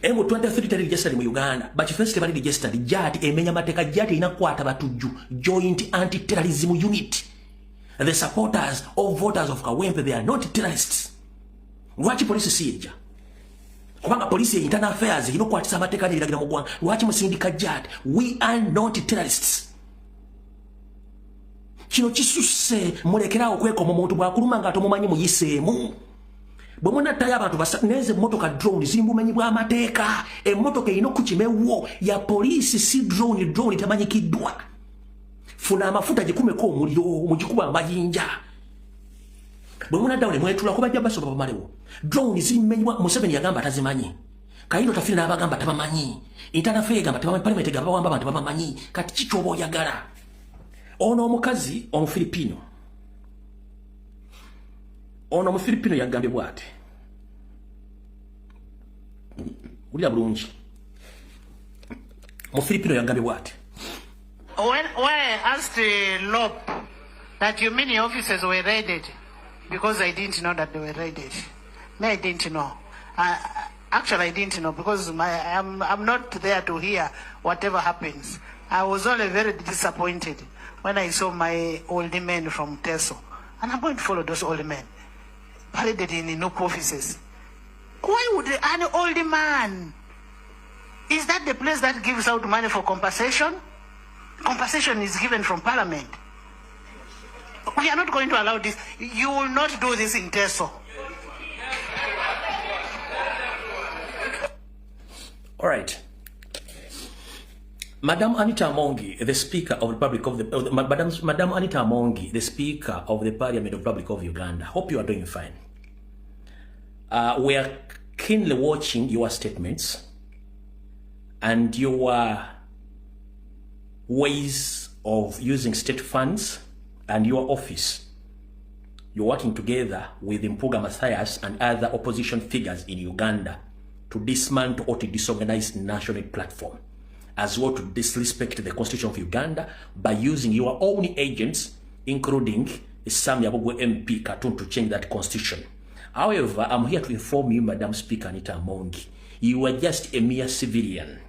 S1: M23 teri registered mu Uganda, bakifensi tebali registered. JATT emenya mateeka. JATT erina kukwata batujju, Joint Anti Terrorism Unit. The supporters of voters of Kawempe, they are not terrorists. Lwaki polisi si ejja? Kubanga polisi ye internal affairs erina okukwatisa amateeka n'ebiragiro mu ggwanga. Lwaki musindika JATT? We are not terrorists. Kino kisusse, mulekerawo okwekoma. Omuntu bwakuluma nga tomumanyi, muyiseemu. Bwe munattayo abantu, neze emmotoka drone ziri mu bumenyi bw'amateeka. Emmotoka erina okukima ewwo ya poliisi, si drone. Drone temanyikiddwa. Funa amafuta, gikumeko omuliro, mugikuba amayinja. Bwe munaddawo ne mwetulako, bajja basoba bamalewo. Drone zirimenywa. Museveni yagamba tazimanyi, Kayindo Tafire n'abagamba tabamanyi, Internal Affairs egamba tabamanyi, parliament egamba bawamba abantu babamanyi. Kati kiki oba oyagala? Ono omukazi Omufilipino, ono Omufilipino yagambye bw'ati, wulira bulungi, Mufilipino yagambye bw'ati.
S3: When I asked LOP that you mean your offices were raided, because I didn't know that they were raided. Me, I didn't know. Actually, I didn't know because I'm not there to hear whatever happens. I was only very disappointed when I saw my old men from Teso. And I'm going to follow those old men paraded in NUP offices. Why would an old man? Is that the place that gives out money for compensation? Compensation is given from parliament. We are not going to allow this. You will not do this in Teso.
S1: All right. Madam Anita Amongi, the Speaker of the Republic of the, Madam Anita Amongi, the Speaker of the Parliament of the Republic of Uganda. Hope you are doing fine. We are keenly watching your statements and your ways of using state funds and your office. You're working together with Mpuga Matthias and other opposition figures in Uganda to dismantle or to disorganize national platform, as well to disrespect the constitution of Uganda by using your own agents, including Sam Yabugwe MP Katun, to change that constitution. However, I'm here to inform you, Madam Speaker Anita Amongi, you are just a mere civilian.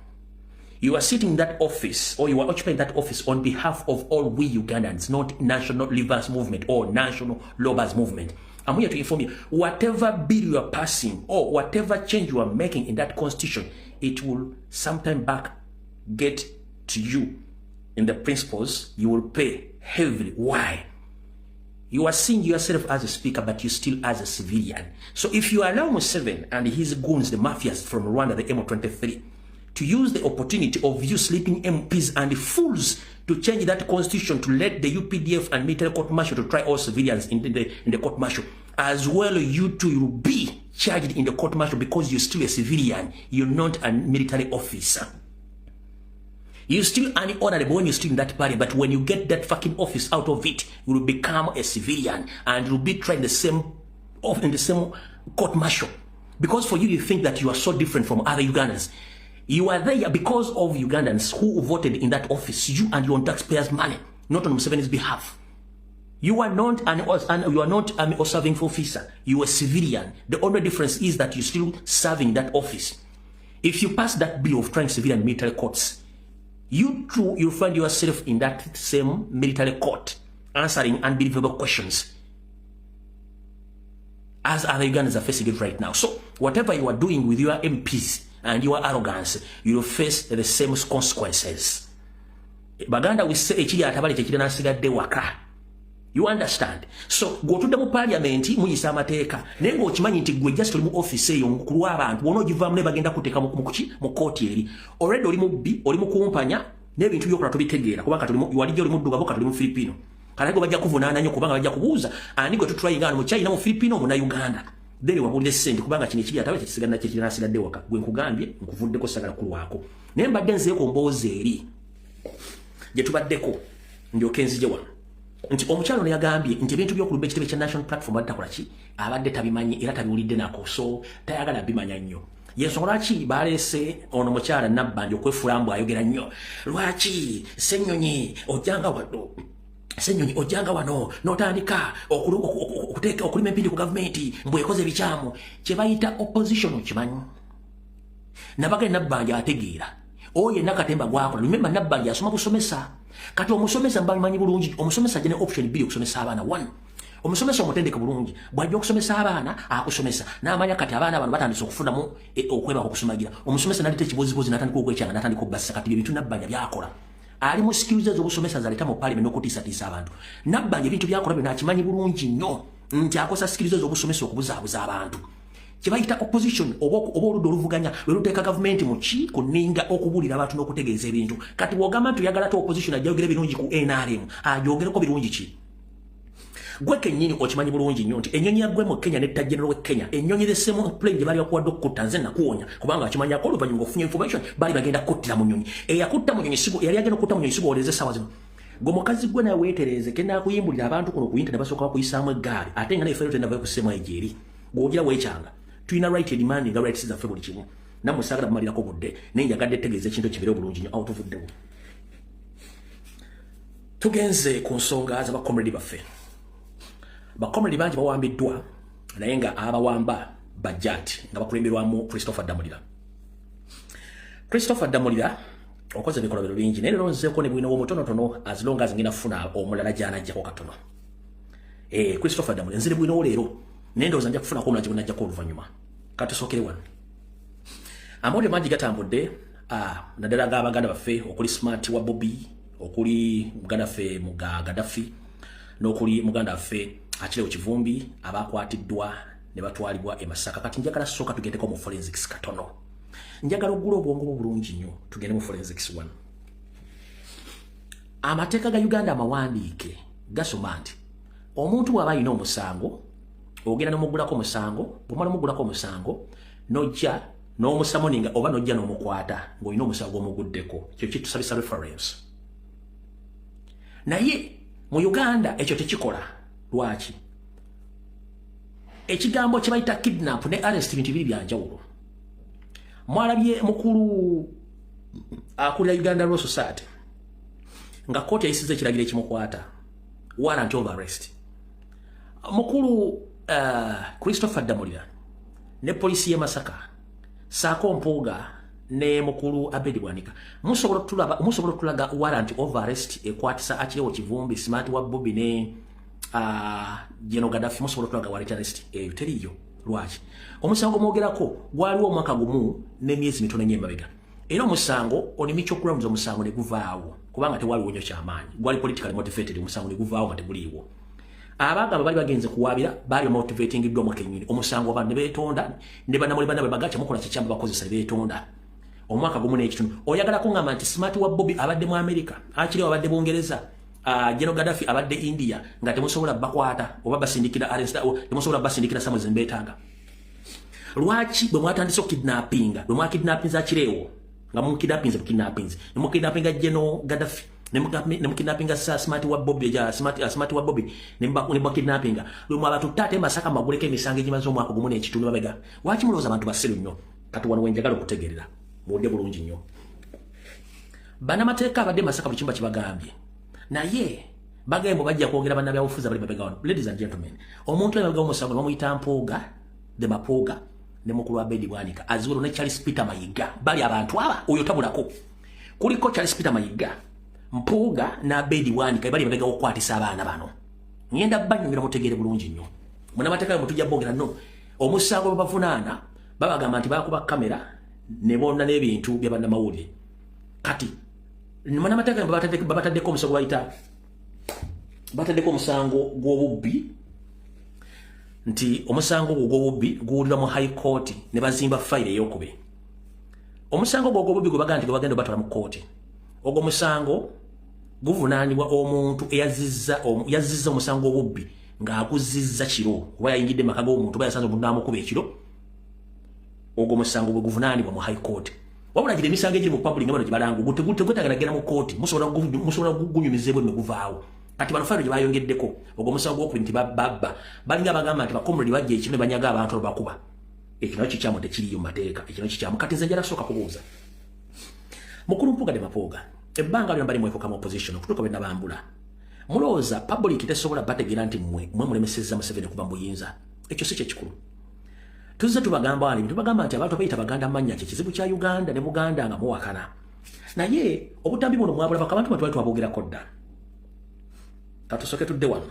S1: You are sitting in that office, or you are occupying that office on behalf of all we Ugandans, not National Leavers Movement or National Lobbers Movement. I'm here to inform you, whatever bill you are passing or whatever change you are making in that constitution, it will sometime back get to you in the principles. You will pay heavily. Why? You are seeing yourself as a speaker, but you still as a civilian. So if you allow Museveni and his goons, the mafias from Rwanda, the M23, to use the opportunity of you sleeping MPs and fools to change that constitution to let the UPDF and military court martial to try all civilians in the court martial, as well you too will be charged in the court martial because you're still a civilian. You're not a military officer. You're still an honorable when you're still in that party, but when you get that fucking office out of it, you will become a civilian and you'll be tried in the same court martial. Because for you, you think that you are so different from other Ugandans. You are there because of Ugandans who voted in that office, you and your own taxpayers' money, not on Museveni's behalf. You are not an serving officer. You are a civilian. The only difference is that you're still serving that office. If you pass that bill of trying civilian military courts, you too, you'll find yourself in that same military court answering unbelievable questions as other Ugandans are facing it right now. So whatever you are doing with your MPs and your arrogance, you will face the same consequences. Baganda wisse ekiri atabale kyekiri nasigadde waka. You understand? So gw'otudde mu parliament muyisa amateeka, naye ng'okimanyi nti gwe just oli mu office eyo ku lw'abantu, wona ogivaamu ne bagenda kuteeka mu kuki mu kooti eri. Already oli mubbi, oli mukumpanya, n'ebintu byokola tobitegeera, kubanga walijja oli muddugavu, kati oli mu Filipino. Kale bajja kuvunaana nnyo, kubanga bajja kubuuza ani gwe tutwayinga wano, mu China, mu Filipino, Munnayuganda? Then wabuulire ssente, kubanga kino ekiri atabe kyekisigadde kyekirasigadde waka. Gwe nkugambye, nkuvuddeko, sagala kulwako, naye mbadde nzeeko mboozi eri gye tubaddeko, ndyoke nzije wano nti omukyalo ono yagambye nti ebintu by'okulumba ekitebe kya National Platform abadde takola ki, abadde tabimanyi era tabiwulidde nako, so tayagala bimanya nnyo. Yensonga lwaki baleese ono mukyala Nabbanja okwefuula mbu ayogera nnyo. Lwaki Ssennyonyi ojjanga wano, Ssennyonyi ojjanga wano n'otandika okuteeka okulima empindi ku gavumenti mbwe ekoze ebikyamu? Kye bayita opposition okimanyi. Nabagale Nabbanja ategeera oyo yenna katemba gwakola. Remember, Nabbanja asoma busomesa. Kati omusomesa mbamanyi bulungi, omusomesa ajja ne option bbiri okusomesa abaana. One, omusomesa omutendeke bulungi, bw'ajja okusomesa abaana, akusomesa n'amanya kati abaana bano batandise okufunamu okwebaka okusumagira. Omusomesa naleta ekibuzibuzi, n'atandika okwekyanga, n'atandika obbassa. Kati ebintu Nabbanja byakola, ali mu skills ez'obusomesa zaleeta mu parliament n'okutiisatiisa abantu. Nabbanja ebintu byakola byonna akimanyi bulungi nnyo nti akosa skills ez'obusomesa okubuzaabuza abantu. Kye bayita opposition oba oludda oluvuganya lwe luteeka gavumenti mu ki, ku nninga, okubuulira abantu n'okutegeeza ebintu. Kati bw'ogamba nti oyagala te opposition ajja ebirungi ku NRM, ajogereko birungi ki? Gwe kennyini okimanyi bulungi nnyo nti ennyonyi yaggwe mu Kenya netta general we Kenya, ennyonyi, the same plane gye baali bakuwadde okukutta, nze nakuwonya, kubanga akimanyako oluvannyuma ng'ofunye information baali bagenda kuttira mu nnyonyi. Eyakutta mu nnyonyi sigo yali agenda okutta mu nnyonyi, sigowoleeza essaawa zino. Gwe mukazi gwe nawe weetereeze, kenaakuyimbulira abantu kuno ku internet basooka bakuyisaamu eggaali, ate nga naye fero tenava kusseemu egyo eri gw'ogira weekyanga. Tulina right demanding rights zaffe buli kimu. Nammwe saagala bumalirako budde, naye njagadde tegeeza ekintu kibeere obulungi nnyo. Awo tuvuddewo, tugenze ku nsonga z'abakomredi baffe. Bakomredi bangi bawambiddwa, naye nga abawamba bajjaati nga bakulemberwamu Christopher Damulira. Christopher Damulira okoze ebikolobero bingi, naye leero nzeeko ne bwino omutonotono, as long as ngenda kufuna omulala gy'anajjako katono. Christopher Damulira, nzire bwino leero, naye ndowooza nja kufunako omulala gye oluvannyuma. Katusookere wano. Amawulire mangi gatambudde, naddala g'abaganda baffe okuli Smart wa Bobi, okuli muganda ffe muga Gaddafi, n'okuli muganda waffe Akirewo Kivumbi, abakwatiddwa ne batwalibwa e Masaka. Kati njagala sooka tugendeko mu forensics katono. Njagala oggula obwongo bwo bulungi nnyo, tugende mu forensics one. Amateeka ga Uganda amawandiike gasoma nti omuntu bw'aba alina omusango, ogenda n'omuggulako omusango. Bw'omala omuggulako omusango, n'ojja n'omusummoninga oba n'ojja n'omukwata ng'olina omusango omuguddeko, kyo kitusabisa reference. Naye mu Uganda ekyo tekikola. Lwaki? Ekigambo kye bayita kidnap ne arrest bintu bibiri byanjawulo. Mwalabye mukulu akulira Uganda Law Society nga kooti yayisiza ekiragiro ekimukwata, warrant of arrest. Mukulu Christopher Damulira ne polisi y'e Masaka saako Mpuuga ne mukulu Abedi Bwanika, musobola otulaga warrant of arrest ekwatisa Akirewo Kivumbi, Smart wa Bobi ne General Gaddafi? Musobola otulaga warrant arrest eyo? Teriyo. Lwaki? Omusango mwogerako gwaliwo omwaka gumu n'emyezi mitono ennyo emabega, era omusango on mutual grounds, omusango ne guvaawo kubanga tewaliwo nnyo kyamaanyi, gwali politically motivated. Omusango ne guvaawo nga teguliiwo. Abagamba bali bagenze kuwaabira baali motivatingiddwa mu kennyini omusango, abantu ne beetonda ne bannamuli bannabwe bagaca mukola kikyamba bakozesa ne beetonda omwaka gumu n'ekitundu. Oyagala kuŋŋamba nti Smart wa Bobi abadde mu America, akiriwo abadde Bungereza, General Gaddafi abadde India, nga temusobola bakwata oba basindikira arrest, temusobola basindikira summons mbeetaaga? Lwaki bwe mwatandise okukidnappinga, bwe mwakidnappinza Kireewo, nga mukidnappinze bukidnappinze, ne mukidnappinga General Gaddafi, ne mukidnappinga Smart wa Bobi, ja Smart wa Bobi, ne mukidnappinga, lwe mwabatutte ate Masaka maguleko emisango egimaze omwaka gumu n'ekitundu mabega? Lwaki mulowooza abantu basiru nnyo? Kati wano wenjagala okutegeerera, muwulire bulungi nnyo. Bannamateeka abadde Masaka buli kimba kibagambye, naye bagembo bajja kwogera bannabyabufuzi abali mabega wano. Ladies and gentlemen, omuntu ali mabega w'omusango bamuyita Mpuuga, the Mapuuga, ne mukulu wa Abedi Bwanika aziwero ne Charles Peter Mayiga. Bali abantu aba oyo tabulako, kuliko Charles Peter Mayiga, Mpuuga ne Abedi Bwanika, bali mabega okukwatisa abaana bano. Ngenda banyumira mutegeere bulungi nnyo. Munnamateeka mutujja bogera no omusango babavunaana, babagamba nti bakuba kamera. Ne bonna n'ebintu bya bannamawulire. Kati munnamateeka babataddeko omusango, bayita bataddeko omusango gw'obubbi, nti omusango ogwo gw'obubbi guwulirwa mu High Court ne bazimba fayiro ey'okubiri. Omusango ogwo ogw'obubbi gwe bagamba nti gwe bagenda obatwala mu kooti, ogwo musango guvunaanibwa omuntu eyazizza omusango gw'obubbi ng'aguzizza kiro, oba yayingidde maka g'omuntu, oba yasanze omuntu n'amukuba ekiro. Ogwo musango bwe guvunaanibwa mu High Court. Wabula gira emisango egiri mu public nga bano gye balanga, tegwetaaga nagenda mu kooti, musobola gunyumiza ebweru ne guvaawo. Kati bano fayiro gye bayongeddeko ogwo omusango gw'okubiri nti babba, balinga abagamba nti ba comrade bajja ekiro ne banyaga abantu abakuba. Ekyo nakyo kikyamu, tekiriyo mu mateeka, ekyo nakyo kikyamu. Kati nze njala kusooka kubuuza mukulu Mpuuga de Mapuuga, ebbanga lyonna bali mwefuka mu opposition okutuuka bwe nabambula, mulowooza public tesobola bategeera nti mmwe mwe mulemesezza Museveni kuva mu buyinza? Ekyo si kyekikulu. Tuzze tubagamba wano, tubagamba nti abantu abayita Baganda mannya kye kizibu kya Uganda ne Buganda nga muwakana, naye obutambi buno mwabulabako. Abantu bwe twali twaboogerako dda. Katusooke tudde wano.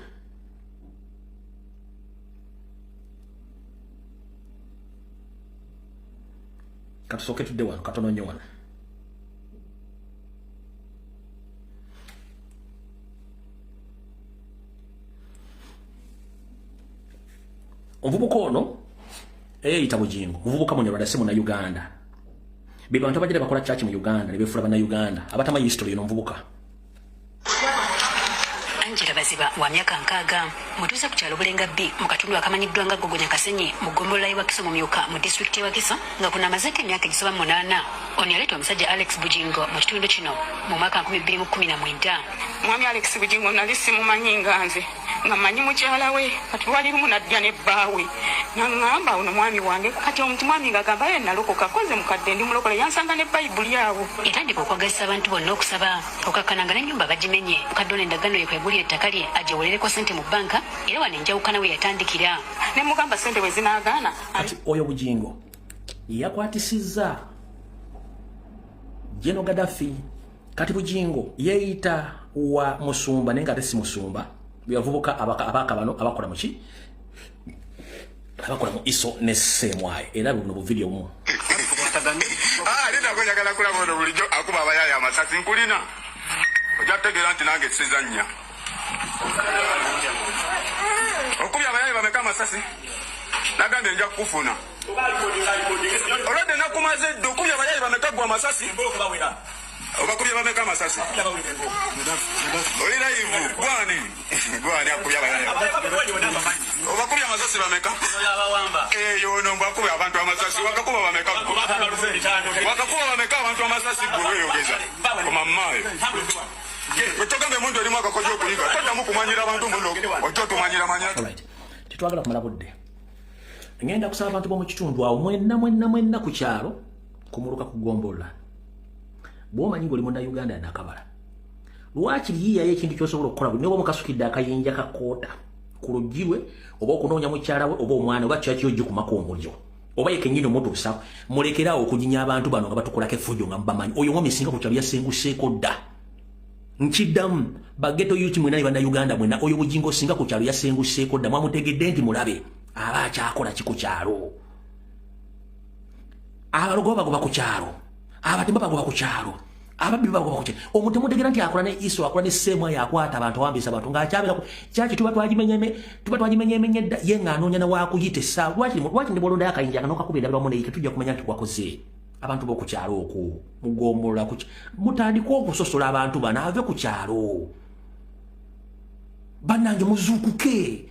S1: Katusooke tudde wano katono nnyo wano. Omuvubuka ono eyeyita Bugingo, muvubuka Munyarwanda, si Munnayuganda. Be bantu abagira bakola church mu Uganda ne beefuula Bannayuganda abatamanyi history. Eno omuvubuka
S4: Angela Baziba wa myaka 60, mutuuze ku kyalo Bulenga B mu katundu akamanyiddwa nga Gogonya Kasenyi mu ggombolola y'e Wakiso mu Myuka mu disitulikiti y'e Wakiso, nga kuno amazeeko emyaka egisoba mu 8. Ono yaleeta omusajja Alex Bugingo mu kitundu kino mu mwaka 2019.
S5: Mwami Alex Bugingo nali simumanyi, nga nze nga mmanyi mukyala we. Kati lwali lumu najja ne bbaawe naŋŋamba, "Ono mwami wange." Kati omuti mwami ng'agamba ye nalokoka, koze mukadde ndi mulokole. Yansanga ne Bayibuli awo.
S4: Yatandika okwagazisa abantu bonna okusaba, okakkana nga n'ennyumba bagimenye. Mukadde ono endagaano ye kwegulira ettaka lye agyewolereko ssente mu bbanka, era wano enjawukana we yatandikira.
S5: Ne mugamba ssente bwe zinaagaana.
S1: Kati oyo Bugingo yakwatisizza General Gaddafi. Kati Bugingo yeeyita wa musumba naye nga ate si musumba. Bavubuka abaka bano abakola muki, abakola mu ISO ne CMI, era buno bu video mu
S2: Ah, njagala kulaba ono bulijjo akuba abayaya amasasi. Nkulina, ojja kutegeera nti nange sizannya. Okubya abayaye bameka amasasi? Nagambye nja kukufuna, olwadde nakumaze dde. Okubya abayaye bameka gwe amasasi? Obakubye bameka amasasi? Oli live. Gwani gwani akubya abayaye? Obakubye amasasi bameka? Eyo ono mbwakubya abantu amasasi. Wakakuba bameka? Wakakuba bameka abantu amasasi? Gwe weyogeza komamaayo. Wetogambe emuntu erimu akakozi okuyiga, toddamu kumanyira abantu muno, ojja otumanyira manya.
S1: Alright, tetwagala kumala budde. Ngenda kusaba abantu b'omu kitundu awo mwenna mwenna mwenna, ku kyalo, kumuluka, kugombolola, bw'omanyi ng'oli Munnayuganda nakabala, lwakiri yiiyayo ekintu ky'osobola okukola buli ne mukasukidde akayinja ka koota ku luggi lwe, oba okunoonya mukyala we oba omwana oba kyaki, ogikumako omuliro oba ye kennyini omutuusa. Mulekeraawo okujinya abantu bano nga batukolako effujjo nga mubamanyi. Oyo mwami singa ku kyalo yasenguseeko dda. Nkiddamu, ba ghetto youth mwena ne Bannayuganda mwena, oyo Bugingo singa ku kyalo yasenguseeko dda. Mwamutegedde nti mulabe aba akyakola ki ku kyalo. Abalogo bagoba ku kyalo, abatemba bagoba ku kyalo, ababbi bagoba ku kyalo. Omuntu mutegera nti akola ne ISO, akola ne semu, akwata abantu, awambisa abantu ng'akyabera ku kyaki. Tuba twagimenyemenye dda, ye ng'anoonya na wakuyita essaawa. Lwaki ne bwolondayo akayinja nga n'okakuba endabirwamu neyita, tujja kumanya nti wakoze. Abantu b'oku kyalo okwo mugombolola mutandike okusosola abantu bano ave ku kyalo. Bannange, muzuukuke,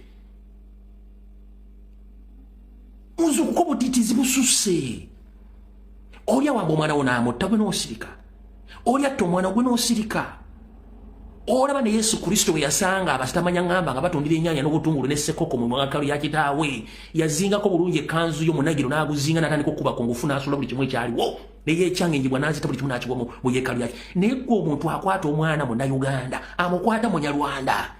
S1: muzuukuke, obutiitiizi bususse. Oli awamba omwana wo n'amutta, gwe n'osirika. Oli atta omwana gwe n'osirika. Olaba ne Yesu Kristo bwe yasanga abasitamanya ŋŋamba nga batundira ennyaanya n'obutungulu ne sekoko mu mwakalo ya kitaawe, yazingako bulungi ekkanzu yo munagiro n'aguzinga, n'atandika okukuba ku ngufu, n'asula buli kimu ekyaliwo, neyekyanga enjibwa n'azita buli kimu n'akigwa mu yeekalu yaki. Naye gwe omuntu akwata omwana Munnayuganda, amukwata Munyarwanda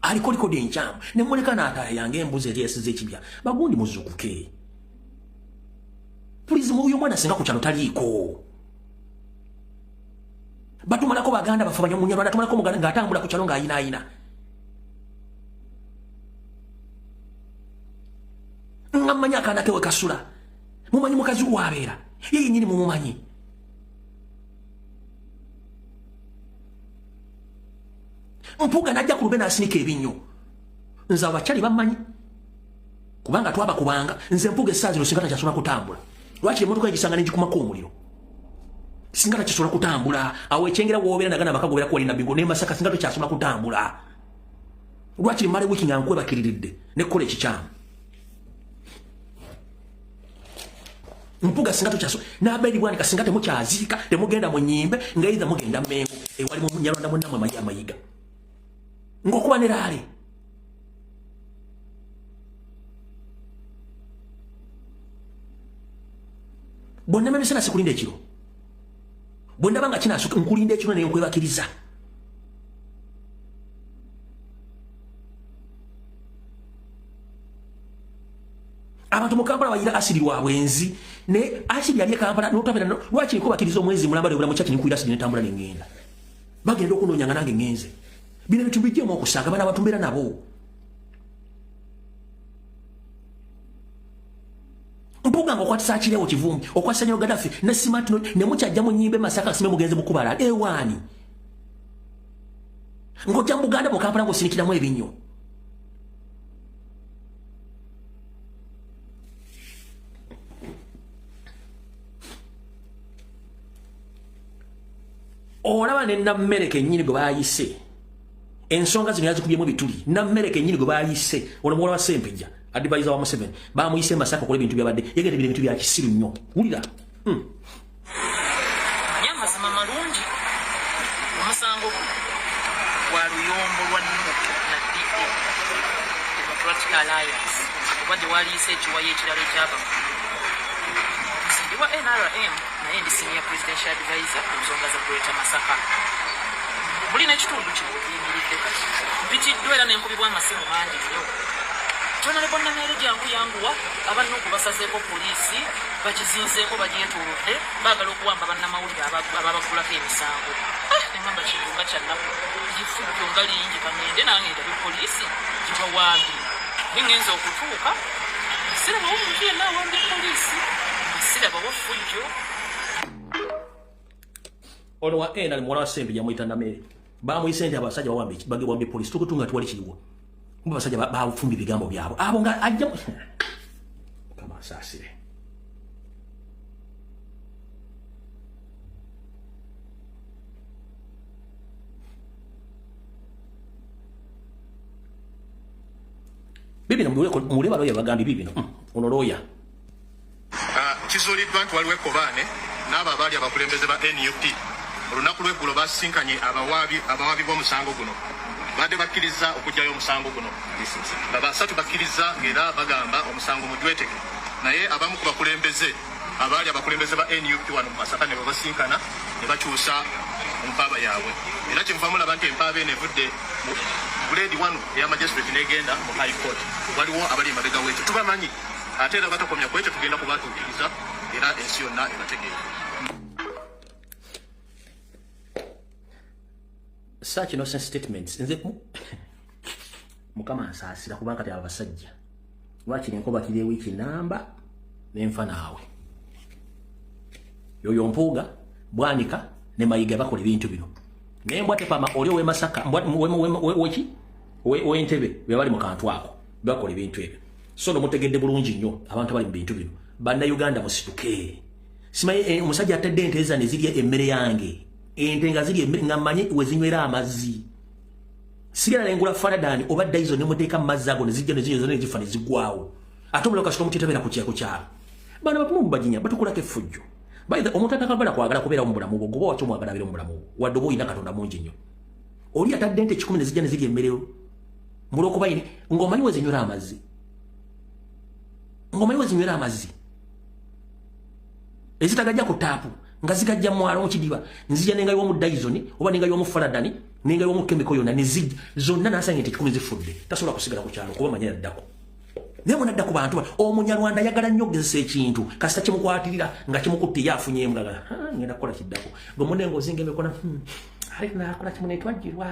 S1: aliko likodi enkyamu, ne muleka n'ataaya ng'embuzi eri yasiza ekibya. Bagundi, muzuukuke please. Oyo omwana singa ku kyalo taliiko. Batumalako baganda bafe Munyarwanda, tumalako muganda ng'atambula ku kyalo ng'ayinaayina nga mmanyi akaana kewe kasula, mumanyi mukazi waabeera. Ye yennyini mumumanyi. Mpuuga najja ku lube n'asinika ebinnyo. Nze abakyali bammanyi. Kubanga twabakubanga, nze Mpuuga essaawa zino singa takyasobola kutambula. Lwaki emmotoka egisanga ne ngikumako omuliro? Singa takyasobola kutambula. Awo ekyengera w'obeera nagana amaka gobeera kuwali Nabbingo ne Masaka singa tokyasobola kutambula. Lwaki mmala wiiki nga nkwebakiriridde ne kukola ekikyamu? Mpuuga singa tokyasobola n'Abedi Bwanika singa temukyaziika temugenda mu nnyimbe nga either mugenda Mmengo ewali Munyarwanda munnammwe Amayiga. Ng'okuba ne laale. Bonna emisana sikulinda ekiro. Bwe ndaba nga kinaasuka nkulinda ekiro ne nkwebakiriza. Abantu mu Kampala bayira asidi lwa bwenzi ne asidi yali e Kampala n'otabera lwaki nkubakiriza omwezi mulamba lwe mu church nkuira asidi netambula ne ngenda. Bagenda okunoonya nga nange ngenze. Bino ebintu bijjemu okusaaga bana abantu mbeera nabo. Mpuuga nga okwatisa Akirewo Kivumbi, okwatisa Nyo Gaddafi ne Smart no ne mukyajja mu nnyimbe Masaka sime mugenze mukubala ewaani. Ng'ojja mu Buganda mu Kampala ng'osinikiramu ebinnyo. Olaba ne Nammere kennyini gwe baayise. Ensonga zino yazikubyemu ebituli. Nammere kennyini gwe baayise. Ono muwala wa Ssempijja, advisor wa Museveni. Baamuyise e Masaka okola ebintu byabadde. Yegenda bino ebintu bya kisiru nnyo. Wulira.
S6: Naye amazima malungi, omusango guno gwa luyombo lwa Nup na DA, Democratic Alliance, oba gye waaliyise ekiwayi ekirala ekyava mu Nup. Nze ndi wa nrm naye ndi senior presidential advisor ku nsonga za Greater Masaka. Muli n'ekitundu kino we tuyimiridde kati. Mpitiddwa era ne nkubibwa amasimu mangi nnyo. Honorable Nameere jangu yanguwa, aba Nup basazeeko poliisi, bagizinzeeko bagyetoolodde, baagala okuwamba bannamawulire ababaggulako emisango. Ah, ne ngamba kintu nga kya nnaku, lifujjo nga lingi, kangende nange ndabe poliisi gibawambye. Naye ngenze okutuuka sirabawo muntu yenna awambye poliisi, nga sirabawo ffujjo.
S1: Ono wa NRM muwala wa Ssempijja yamuyita Nameere. Bamuyise nti abasajja bawambye bagewambye poliisi tukutunga tiwali kiriwo. Kumbe abasajja bafumbye ebigambo byabwe. Abo nga ajja Mukama asaasire. Bibino mule baloya bagambye bibino. Ono lawyer.
S7: Kizuuliddwa nti waliwo ekkobaane n'abo abaali abakulembeze ba nup olunaku lw'eggulo basisinkanye abawaabi abawaabi b'omusango guno baadde bakkirizza okuggyayo omusango guno nga basatu bakkirizza ng'era bagamba omusango mujweteke naye abamu ku bakulembeze abaali abakulembeze ba nup wano mu Masaka ne babasinkana ne bakyusa empaaba yaabwe era kyemuva mulaba nti empaaba eno evudde mu grade 1 eya magistrate n'egenda mu high court. Waliwo abali emabega w'ekyo tubamanyi ate era batakomya ku ekyo tugenda kubatuukiriza era ensi yonna ebategeere.
S1: Such innocent statements. Nze Mukama nsaasira kubanga kati abasajja lwakiri nkobakira ewiiki namba nenfa naawe. Yoyo Mpuuga, Bwanika ne Mayiga bakola ebintu bino. Naye mbwa tepama oli ow'e Masaka, weki ow'Entebbe be bali mu kantu ako bakola ebintu ebyo. So no mutegedde bulungi nnyo abantu abali mu bintu bino. Bannayuganda musituke. Simanyi omusajja atadde ente zano ezirya emmere yange. Ente nga zirya emmere nga mmanyi we zinywera amazzi. Sigala ne ngula Faradan oba Dyson ne muteeka mu mazzi ago ne zijja ne zinywa zonna ne zifa ne ziggwawo. Ate omulala kasita omuteeta beera ku kyalo. Bano bapumu bajinya batukolako effujjo. By the omuntu atakagala kwagala kubeerawo mu bulamu bwo goba waki omwagala abeere mu bulamu bwo wadde oba olina Katonda mungi nnyo. Oli atadde ente 10 ne zijja ne zirya emmere yo mulwokuba yini ng'omanyi we zinywera amazzi. Ng'omanyi we zinywera amazzi. Ezitagajja ku taapu nga zigajja mwalo mu kidiba nzija nenga y'omu Dyson oba nenga y'omu Faradan nenga y'omu chemical yonna ne zijja zonna n'asanga ente 10 zifudde tasobola kusigala ku kyalo kuba manya yaddako. Naye mwana adda ku bantu Omunyarwanda ayagala nnyo okugezesa ekintu kasita kimukwatirira nga kimukutte ye afunyeemu nga ngenda kukola kiddako gwe munne ng'ozinga emikono ate nakola kimu netwajjirwa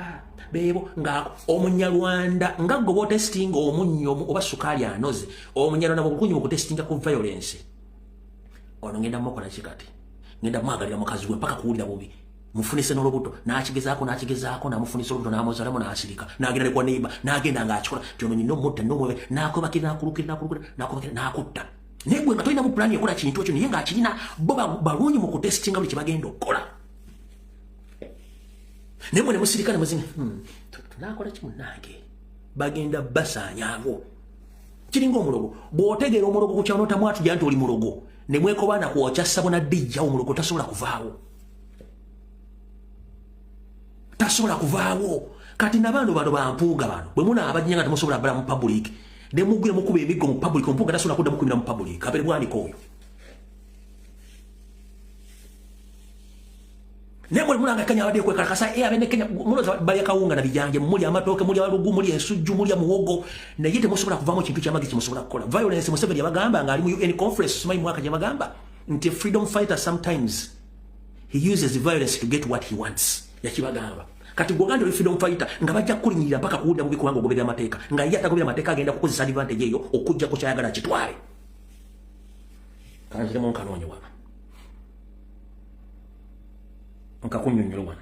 S1: beebo nga Omunyarwanda nga gwe bw'otesitinga omunnyo oba sukaali anoze Omunyarwanda mu bukunyi mu kutesitinga ku violence. Ono ngenda mukola ki kati? Ngenda mwagalira mukazi we mpaka kuwulira bubi. Mufunise n'olubuto, n'akigezaako n'akigezaako, n'amufunisa olubuto, n'amuzalamu, n'asirika, n'agenda ne kwa neighbor, n'agenda ng'akikola ti ono nyina omutta n'omwebe, n'akwebakira, n'akulukira, n'akulukira, n'akwebakira, n'akutta. Naye gwe nga tolina mu pulaani ekola kintu ekyo, naye ng'akirina. Bo balungi mu kutesitinga buli kye bagenda okukola, naye mwe ne musirika ne muzinga, tunaakola ki munnange?" Bagenda basaanyaabo. Kiringa omulogo. Bw'otegeera omulogo ku kyalo n'otamwatulya nti oli mulogo, ne mwekobaana kwokya ssabo na ddijja, omulogo tasobola kuvaawo, tasobola kuvaawo. Kati nabano bano bampuuga bano, bwe munaabajja nga temusobola bala mu public, ne mugwire mukuba emiggo mu public, ompuuga tasobola kudda mukubira mu public. Abeere bwanika oyo. Naye mwe mulanga Kenya abadde kwekalakasa, eh, abene Kenya muloza balya kawunga na bijanje, muli amatooke, muli alugu, muli ensujju, muli muwogo, naye temusobola kuvamu kintu kyamagezi kimusobola kukola. Violence, Museveni yabagamba ng'ali mu UN conference, simanyi mwaka, gyabagamba nti freedom fighter sometimes he uses violence to get what he wants. Yakibagamba. Kati gwoganda oli freedom fighter, nga bajja kukulinyirira mpaka kuwulira bubi, kubanga ogoberera amateeka, nga ye atagoberera amateeka agenda kukozesa advantage eyo okujjako kyayagala kitwale. Kanziremu nkanoonye wano, nkakunnyonnyola wano.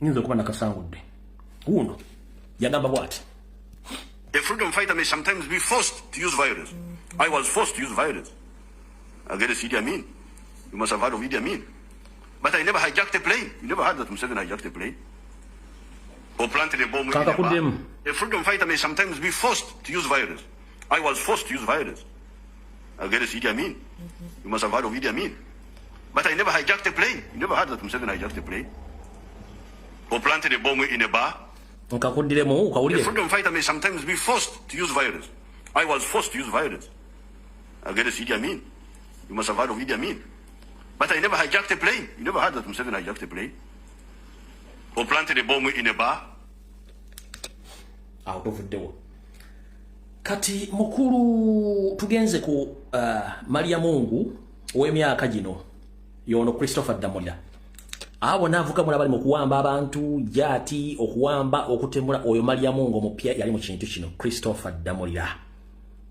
S1: Nyinza okuba nakasangudde. Wuuno yagamba bw'ati:
S2: A freedom fighter may sometimes be forced to use violence. I was forced to use violence against Idi Amin. You must have heard of Idi Amin. But I never hijacked a plane. You never heard that Museveni hijacked a plane or planted a bomb in a bar.
S1: Kakakuddemu.
S2: A freedom fighter may sometimes be forced to use violence. I was forced to use violence against Idi Amin. You must have heard of Idi Amin. But I never hijacked a plane. You never heard that Museveni hijacked a plane or planted a bomb in a bar.
S1: Nkakuddiremu.
S2: A
S1: Kawulire.
S2: freedom fighter may sometimes be forced to use violence. I was forced to use violence against Idi Amin. You must have heard of Idi Amin. But I never hijacked a plane. You never heard that Museveni hijacked a plane or planted a bomb in a bar.
S1: Awo tuvuddewo. Kati mukulu, tugenze ku Maria Mungu ow'emyaka gino, yono Christopher Damulira. Abo naavuga mulaba bali mu kuwamba abantu, jaati okuwamba, okutemula. Oyo Maria Mungu omupya yali mu kintu kino. Christopher Damulira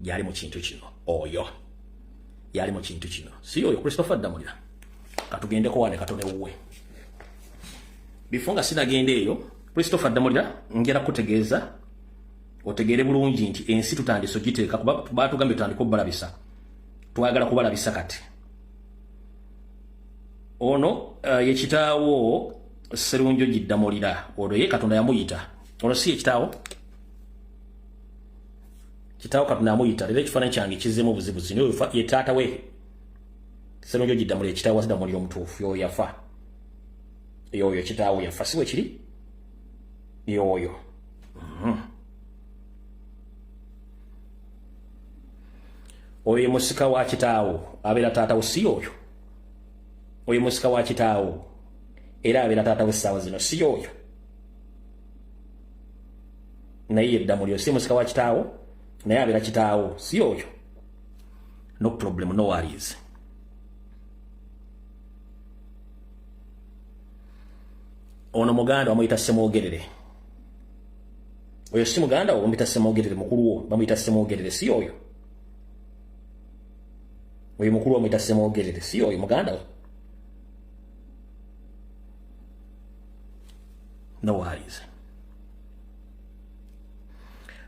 S1: yali mu kintu kino. Oyo yali mu kintu kino, si oyo Christopher Damulira? Katugendeko wane katone wuwe. Before nga sinagenda eyo, Christopher Damulira, njagala kutegeeza otegeere bulungi nti ensi tutandise ogiteeka, kuba batugambye tutandike okubalabisa, twagala kubalabisa. Kati ono ye kitaawo Serunjogi Ddamulira. Olwo ye Katonda yamuyita. Olwo si ye kitaawo? Kitaawo Katonda yamuyita. Leero ekifaananyi kyange kizzeemu obuzibu zino. Ye taata we Serunjogi Ddamulira, kitaawo wa Ddamulira omutuufu yoyo yafa. Yoyo kitaawo yafa, si bwe kiri? Yoyo. Oyo ye musika wa kitaawo, abeera taatawo, si oyo? Oyo musika wa kitaawo era abeera taatawo essaawa zino, si oyo? Naye ye Ddamulira, si musika wa kitaawo, naye abeera kitaawo, si oyo? No problem, no worries. Ono muganda bamuyita Semwogerere. Oyo si muganda wo? Bamuyita Semwogerere, mukulu wo bamuyita Semwogerere, si oyo? Oyo mukulu bamuyita Semwogerere, si oyo muganda wo? No worries.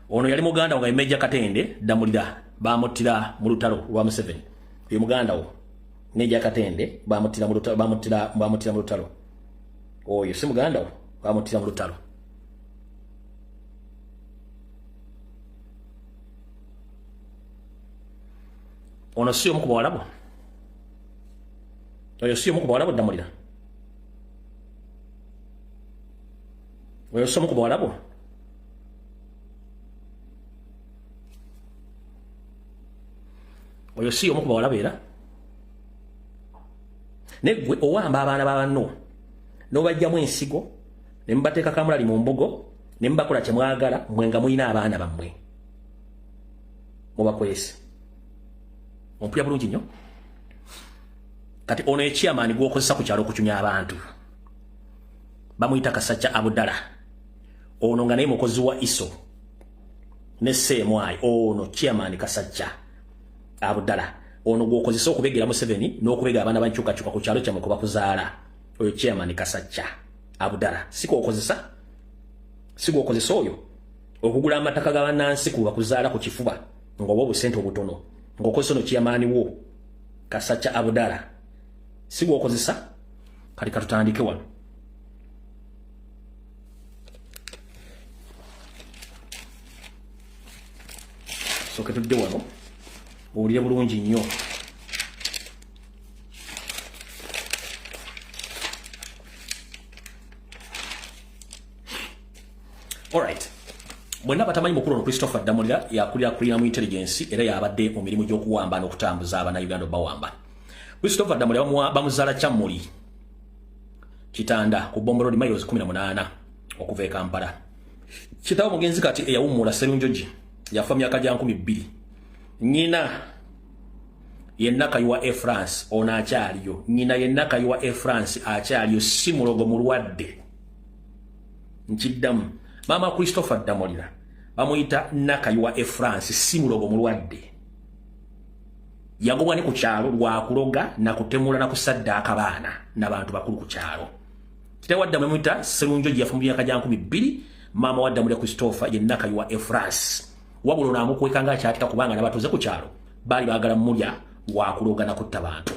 S1: Ono yali muganda nga Major Katende Damulira, bamuttira mu lutalo lwa Museveni. Oyo muganda wo Major Katende, bamuttira mu lutalo, bamuttira mu lutalo. Oyo si muganda wo? Bamuttira mu lutalo. Ono si omu ku bawalabu? Oyo si omu ku bawalabu? Ddamulira oyo si omu ku bawalabu? Oyo si omu ku bawalabu era? Naye gwe owamba abaana ba banno n'obajjamu ensigo ne mubateeka kamulali mu mbugo ne mubakola kye mwagala, mmwe nga mulina abaana bammwe mubakwese. Ompulira bulungi nnyo? Kati ono ekyamaani gw'okozesa ku kyalo okucunya abantu. Bamuyita Kasacca Abudala. Ono nga naye mukozi wa ISO ne CMI. Ono chairman Kasacca Abudala ono gw'okozesa okubegera Museveni n'okubega abaana bankyukakyuka ku kyalo kyammwe kuba kuzaala. Oyo chairman Kasacca Abudala sikwokozesa, sigwokozesa oyo okugula amataka ga bannansi kuba kuzaala ku kifuba ng'oba obusente obutono ng'okozesa ono chairman wo Kasacca Abudala sigwokozesa. Kati katutandike wano. Soke tudde wano owulire bulungi nnyo. Alright. Bwenna batamanyi mukulu ono Christopher Ddamulira yakulira Crime Intelligence era yabadde mu mirimu gy'okuwamba n'okutambuza Abannayuganda obawamba. Christopher Ddamulira bamuzaala Kyammuli Kitanda ku Bombo Road, miles 18 okuva e Kampala. Kitaawe mugenzi kati eyawummula Serunjogi yafa myaka gya 2000. Nnyina ye Nakayiwa e France, ono akyaliyo. Nnyina ye Nakayiwa e France akyaliyo, si mulogo, mulwadde. Nkiddamu, maama Christopher Ddamulira bamuyita Nakayiwa e France, si mulogo, mulwadde. Yagobwa ne ku kyalo lwakuloga nakutemula nakusaddaaka baana n'abantu bakulu ku kyalo. Kitaawe wa Ddamulira bamuyita Serunjogi yafa mu myaka gya 2000. Maama wa Ddamulira Christopher ye Nakayiwa e France. Wabula ono amukweka nga akyatika kubanga n'abatuuze ku kyalo baali baagala mulya lwakuloga nakutta bantu.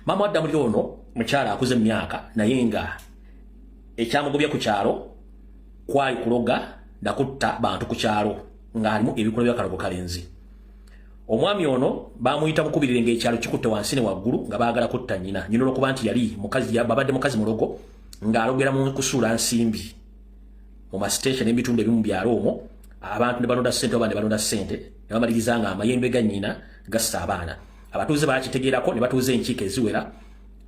S1: Maama wa Ddamulira ono mukyala akuze mu myaka, naye nga ekyamugobya ku kyalo kwali kuloga nakutta bantu ku kyalo ng'alimu ebikolwa by'akalogo kalenzi. Omwami ono bamuyita bukubirire ng'ekyalo kikutte wansi ne waggulu nga baagala kutta nnyina. Nnyina olw'okuba nti yali mukazi, babadde mukazi mulogo ng'alogera mu kusuula nsimbi mu mastation n'ebitundu ebimu mu byalo omwo, abantu ne balonda ssente oba ne balonda ssente ne bamaliriza nga amayembe ga nnyina gassa abaana. Abatuuze baakitegeerako ne batuuza enkiiko eziwera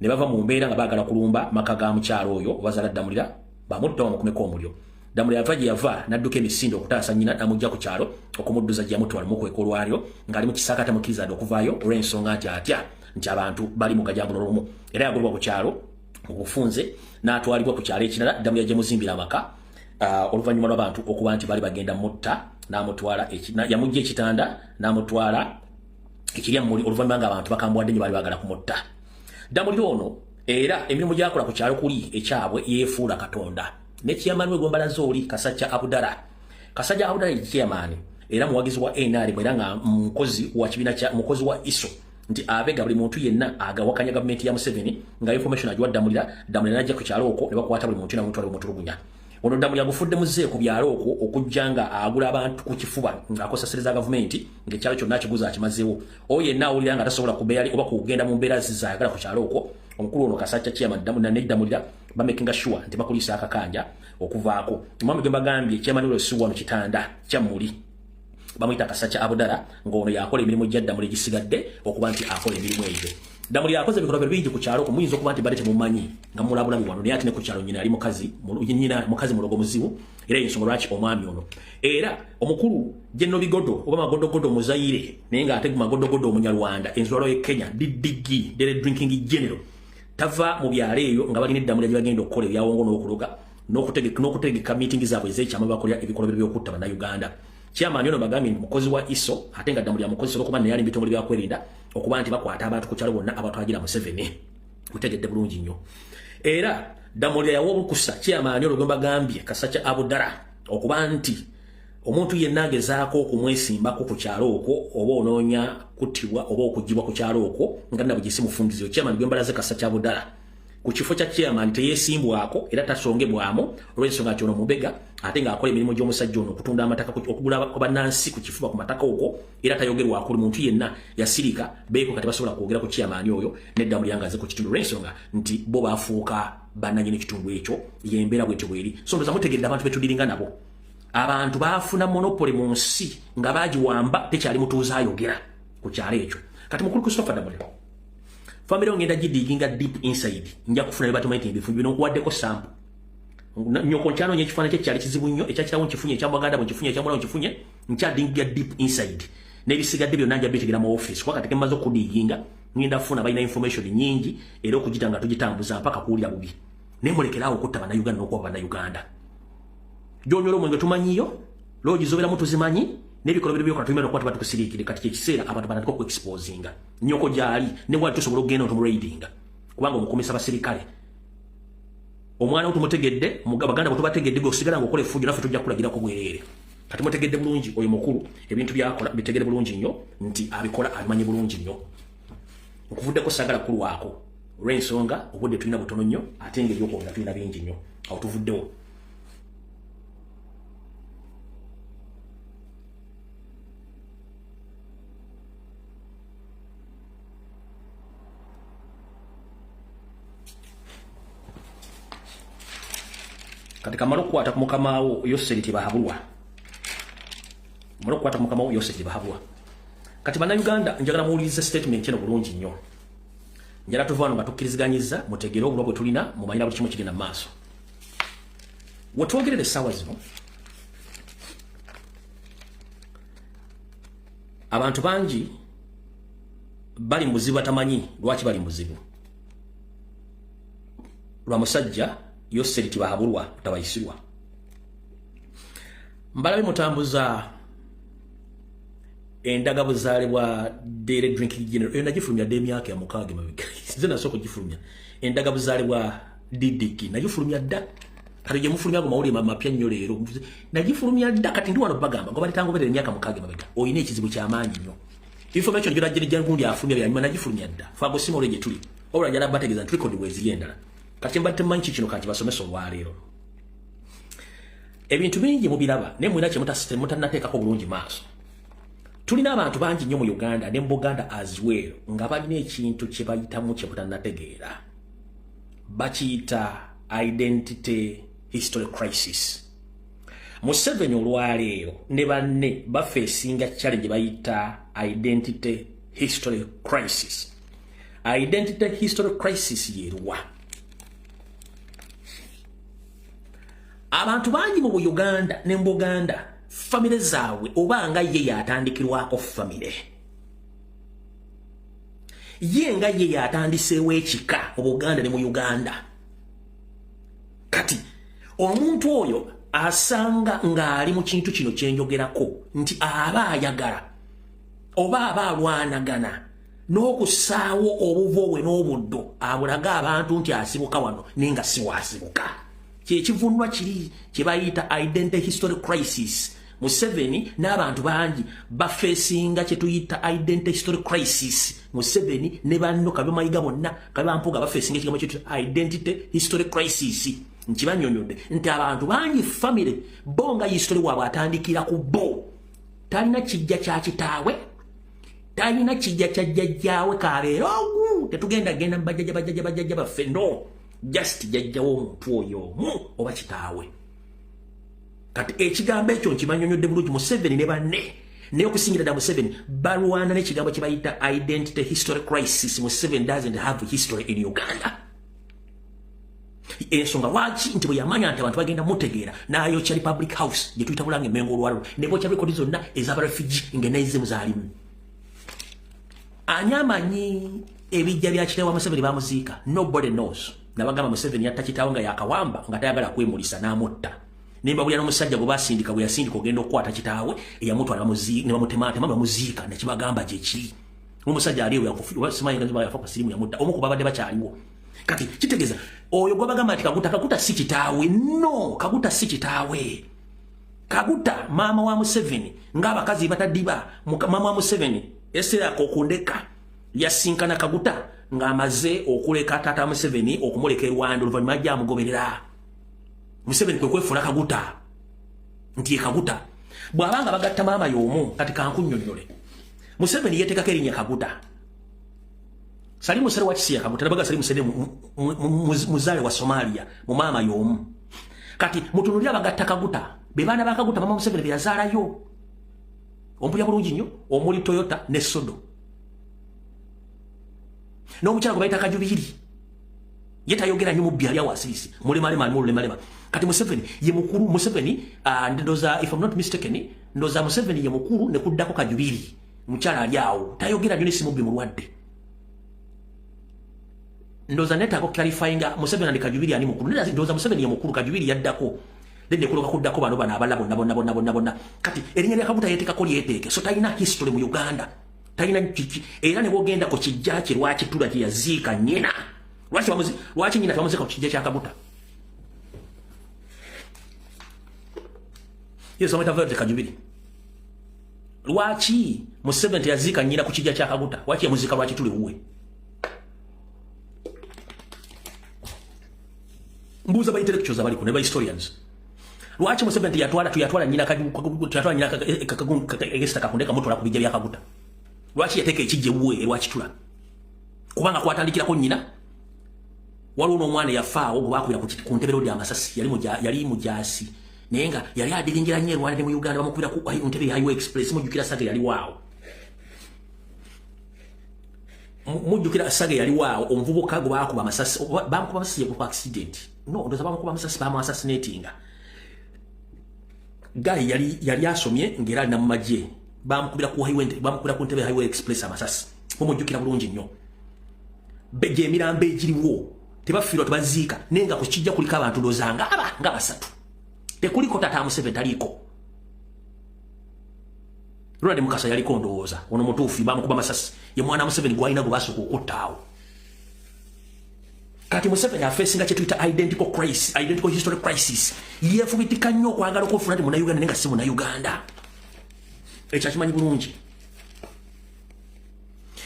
S1: ne bava mu mbeera nga baagala kulumba maka ga mukyalo oyo obazaala Ddamulira bamutta bamukumeko omuliro. Ddamulira yava gye yava n'adduka emisinde okutaasa nnyina n'amugja ku kyalo okumudduza gye yamutwala mukweka olwaliro ng'ali mu kisaaka tamukkiriza dde okuvaayo olw'ensonga nti atya nti abantu bali mu gajambulo lumu. Era yagobwa ku kyalo mu bufunze n'atwalibwa ku kyalo ekirala Ddamulira gye muzimbira amaka oluvannyuma lw'abantu okuba nti bali bagenda mutta n'amutwala, yamugja ekitanda n'amutwala ekirya mmuli oluvannyuma ng'abantu bakambuwadde nnyo baali baagala kumutta. Ddamulira ono era emirimu gy'akola ku kyalo kuli ekyabwe yeefuula Katonda. Ne chairman we gwembalaze oli Kasacca Abudala. Kasacca Abudala ye chairman era muwagizi wa NRM era nga mukozi wa kibiina kya mukozi wa ISO nti abega buli muntu yenna agawakanya gavumenti ya Museveni nga information agiwa Ddamulira. Ddamulira n'ajja ku kyalo okwo ne bakwata buli muntu n'amutwala bamutulugunya. Ono Ddamulira agufudde muze ku byalo okwo okujja nga agula abantu ku kifuba ng'akosasereza gavumenti ng'ekyalo kyonna akiguza akimazeewo. Oyo yenna awulira nga tasobola kubeera oba kugenda mu mbeera zizayagala ku kyalo okwo, omukulu ono Kasacca chairman Ddamulira ne Ddamulira bamakinga sure nti bakuliisa akakanja okuvaako. Omwami gwe mbagambye chairman w'olwo si wano Kitanda Kyammuli bamuyita Kasacca Abudala ng'ono yakola emirimu gya Ddamulira egisigadde okuba nti akola emirimu egyo. Ddamulira akoze ebikolwa bingi ku kyalo, muyinza okuba nti badde temumanyi nga mulabulabi wano, naye ate ne ku kyalo nnyina yali mukazi, nnyina mukazi mulogo muzibu, era ensonga lwaki omwami ono era omukulu General Bigodo oba Magodogodo Muzayire, naye ng'ate Magodogodo Omunyarwanda enzwalo y'e Kenya, DDG Daily Drinking General, tava mu byalo eyo nga balina Eddamulira gye bagenda okukola ebyawongo n'okuloga n'okutegeka meeting zaabwe ez'ekyama bakolera ebikolobero by'okutta Bannayuganda. Chairman ono bagambye nti mukozi wa ISO ate nga Ddamulira mukozi olw'okuba naye ali mu bitongole byakwerinda okuba nti bakwata abantu ku kyalo bonna abatwagira Museveni. Mutegedde bulungi nnyo. Era Ddamulira yawa obukusa chairman ono gwe mbagambye Kasacca Abudala okuba nti omuntu yenna agezaako okumwesimbako ku kyalo okwo oba onoonya kuttibwa oba okugibwa ku kyalo okwo nga nabugisi mufungizi. Chairman gwe mbalaze Kasacca Abudala ku kifo kya chairman teyeesimbwako era tasongebwamu olw'ensonga nti ono mubega ate ng'akola emirimu gy'omusajja ono okutunda amataka, okugula bannansi ku kifuba ku mataka okwo, era tayogerwako. Buli muntu yenna yasirika beeko kati basobola kwogera ku chairman oyo n'Eddamulira nga aze ku kitundu olw'ensonga nti bo bafuuka bannannyini kitundu ekyo. Yembeera bwetyo bweri. So ndoza mutegedde abantu betudiringa nabo. Abantu baafuna monopoly mu nsi nga bagiwamba, tekyali mutuuze ayogera ku kyalo ekyo. Kati mukulu Christopher Ddamulira family ngenda gidiginga deep inside, nja kufuna bye batumanyiti ebifu bino. Nkuwaddeko sample. Nyoko nkyano ekifaananyi kye kyali kizibu nnyo, ekyakirawo nkifunye, ekyamuganda bwe nkifunye, ekyamulawo nkifunye, nkyadinga deep inside n'ebisigadde byonna nja bitegera mu office kuba kati kemaze okudiginga ngenda funa balina information nyingi era okugita nga tugitambuza mpaka kuwulira bubi. Naye mulekeraawo okutta Bannayuganda n'okuba Bannayuganda. Gy'onywera omwenge tumanyiyo, loogi z'obeeramu tuzimanyi, n'ebikolobero byokola tubimanyi okuba tuba tukusiriikire. Kati kyekiseera abantu batandika okuexposinga. Nnyoko gy'ali, ne bw'ali tusobola okugenda otumuraidinga. Kubanga omukumisa basirikale. Omwana wo tumutegedde, baganda bo tubategedde, gwe osigala ng'okola effujjo naffe tujja kukulagirako bwereere. Kati mutegedde bulungi oyo mukulu ebintu by'akola bitegere bulungi nnyo nti abikola abimanyi bulungi nnyo. Nkuvuddeko saagala kulwako olw'ensonga obudde tulina butono nnyo ate ng'ebyokwogera tulina bingi nnyo. Awo tuvuddewo. Kati kamala okukwata ku mukama wo Yoseri Tibahabulwa. Mala okukwata ku mukama wo Yoseri Tibahabulwa. Kati Bannayuganda njagala muwulirize statement eno bulungi nnyo. Njagala tuva wano nga tukkiriziganyizza mutegeere obulwa bwe tulina mumanyira buli kimu kigenda mu maaso. We twogerera essaawa zino abantu bangi bali mu buzibu batamanyi lwaki bali mu buzibu. Lwa musajja Yoseri Tibahabulwa Tabayisirwa. Mbalabe mutambuza endaga buzaale bwa Daily Drinking General. Eyo nagifulumya dda emyaka ya 6 emabega. Nze nasooka okugifulumya. Endaga buzaale bwa DDK nagifulumya dda. Kati gye mufulumya ago mawulire mapya nnyo leero. Nagifulumya dda kati ndi wano bagamba ngo balitangoberera emyaka 6 emabega. Olina ekizibu ky'amaanyi nnyo. Information gy'olajja gundi afulumya byanyuma nagifulumya dda. Fago si mawulire gye tuli. Wabula njala bategeeza nti record weeziri endala. Kati mbadde temumanyi ki kino kanti basomesa olwaleero. Ebintu bingi mubiraba naye mulina kye mutannateekako bulungi maaso. Tulina abantu bangi nnyo mu Uganda ne mu Buganda as well nga balina ekintu kye bayitamu kye mutannategeera. Bakiyita identity history crisis. Museveni olwaleero ne banne bafeesinga challenge bayita identity history crisis. Identity history crisis yeruwa. Abantu bangi mu Uganda ne mu Buganda famire zaabwe oba nga ye yatandikirwako famire. Ye nga ye yatandiseewo ekika mu Buganda ne mu Uganda. Kati omuntu oyo asanga ng'ali mu kintu kino kye njogerako nti aba ayagala oba aba alwanagana n'okussaawo obuvo bwe n'obuddo abulaga abantu nti asibuka wano naye nga si waasibuka. Kyekivunwa kiri kye bayita identity history crisis. Museveni n'abantu bangi bafeesinga kye tuyita identity history crisis. Museveni ne banno kabe Mayiga bonna kabe Bampuuga bafeesinga ekigambo kye tuyita identity history crisis. Nkibanyonyodde nti abantu bangi famire bo nga history waabwe atandikira ku bo. Talina kijja kya kitaawe, talina kijja kya jjajjaawe kabeera ogu tetugenda genda mu bajjajja bajjajja bajjajja baffe no just jjajjawo omuntu oyo omu oba kitaawe. Kati ekigambo ekyo nkibanyonyodde bulungi. Museveni ne banne naye okusingira ddala Museveni balwana n'ekigambo kye bayita identity history crisis. Museveni doesn't have history in Uganda. Ensonga lwaki nti bwe yamanya nti abantu bagenda mutegeera n'ayokya Republic House gye tuyita Bulange Mengo olwaliro ne bookya rekodi zonna ez'abarefugee ng'enaizimu zaalimu. Ani amanyi ebijja bya kitaawe wa Museveni bamuziika? Nobody knows. Nabagamba Museveni yatta kitaawe nga yakawamba nga tayagala kwemulisa n'amutta. Ne mbabulira n'omusajja gwe basindika gwe yasindika ogenda okukwata kitaawe eyamutwala ne bamutematema bamuziika ne kibagamba gye kiri. Omusajja ali eyo simanyi nga yafa ku sirimu yamutta omu ku babadde bakyaliwo. Kati kitegeeza oyo gwe bagamba nti Kaguta, Kaguta si kitaawe. No, Kaguta si kitaawe. Kaguta maama wa Museveni ng'abakazi bataddiba. Maama wa Museveni Esther Kokundeka yasinkana Kaguta ng'amaze okuleka taata Museveni okumuleka e Rwanda oluvannyuma ajja amugoberera. Museveni kwe kwefuula Kaguta nti ye Kaguta. Bw'abanga bagatta maama y'omu kati kankunnyonnyole. Museveni yeeteekako erinnya Kaguta. Salimu Sale wa Kisiya Kaguta nabaga Salimu Sale muzaale wa Somalia mu maama y'omu. Kati mutunulira bagatta Kaguta be baana ba Kaguta mama Museveni be yazaalayo. Ompulira bulungi nnyo omuli Toyota ne Sodo. N'omukyala gwe bayita Kajubiri ye tayogera nnyo mubbi ali awo asirise mulemalema alimu olulemalema. Kati Museveni ye mukulu. Museveni ndoza if I'm not mistaken ndoza Museveni ye mukulu ne kuddako Kajubiri mukyala ali awo tayogera nnyo ne si mubbi mulwadde. Ndowooza neetaaga okuclarifyinga Museveni and Kajubiri ani mukulu. Ndowooza Museveni ye mukulu, Kajubiri yaddako, then nekuloka kuddako bano bano abalala bonna bonna bonna bonna bonna. Kati erinnya lya Kaguta yeeteekako lyeteeke, so talina history mu Uganda, talina kiki. Era ne bwogenda ku kijja kye lwakitula kye yaziika nnyina, lwaki nnyina tebamuziika ku kijja kya Kaguta? Yes, bamwita Violet Kajubiri. Lwaki Museveni teyaziika nnyina ku kijja kya Kaguta? Lwaki yamuziika lwakitula ewuwe? Mbuuza ba intellectuals abaliko ne ba historians, lwaki Museveni teyatwala tuyatwala nnyina tuyatwala nnyina Esther Kakunde kamutwala ku bijja bya Kaguta? Lwaki yateeka ekijja ewuwe erwakitula? Kubanga kwatandikirako nnyina. Waliwo n'omwana eyafaawo gwe baakubira ku Ntebe Road amasasi, yali mujaasi, naye nga yali adiringira nnyo erwanda ne mu Uganda. Bamukubira ku Ntebe Highway Express. Mujjukira saga yali waawo? Mujjukira saga yali waawo? Omuvubuka gwe baakuba amasasi, bamukuba amasasi ku accident, no, ndowooza bamukuba amasasi, bamu assassinatinga. Guy yali asomye ng'era alina mu magye. Bamukubira ku highway, bamukubira ku Ntebe Highway Express amasasi. Mumujjukira bulungi nnyo. Gye emirambo egiriwo tebafiirwa, tebaziika, naye nga ku kijja kuliko abantu ndowooza nga aba nga basatu, tekuliko tata Museveni, taliiko Ronald Mukasa yaliko ndowooza. Ono mutuufu, bamukuba masasi, ye mwana Museveni gwalina gwe basooka okuttaawo. Kati Museveni afeesinga kye tuyita identical crisis, identical history crisis. Yeefubitika nnyo okwagala okwefuna nti Munnayuganda, naye nga si Munnayuganda. Ekyo akimanyi bulungi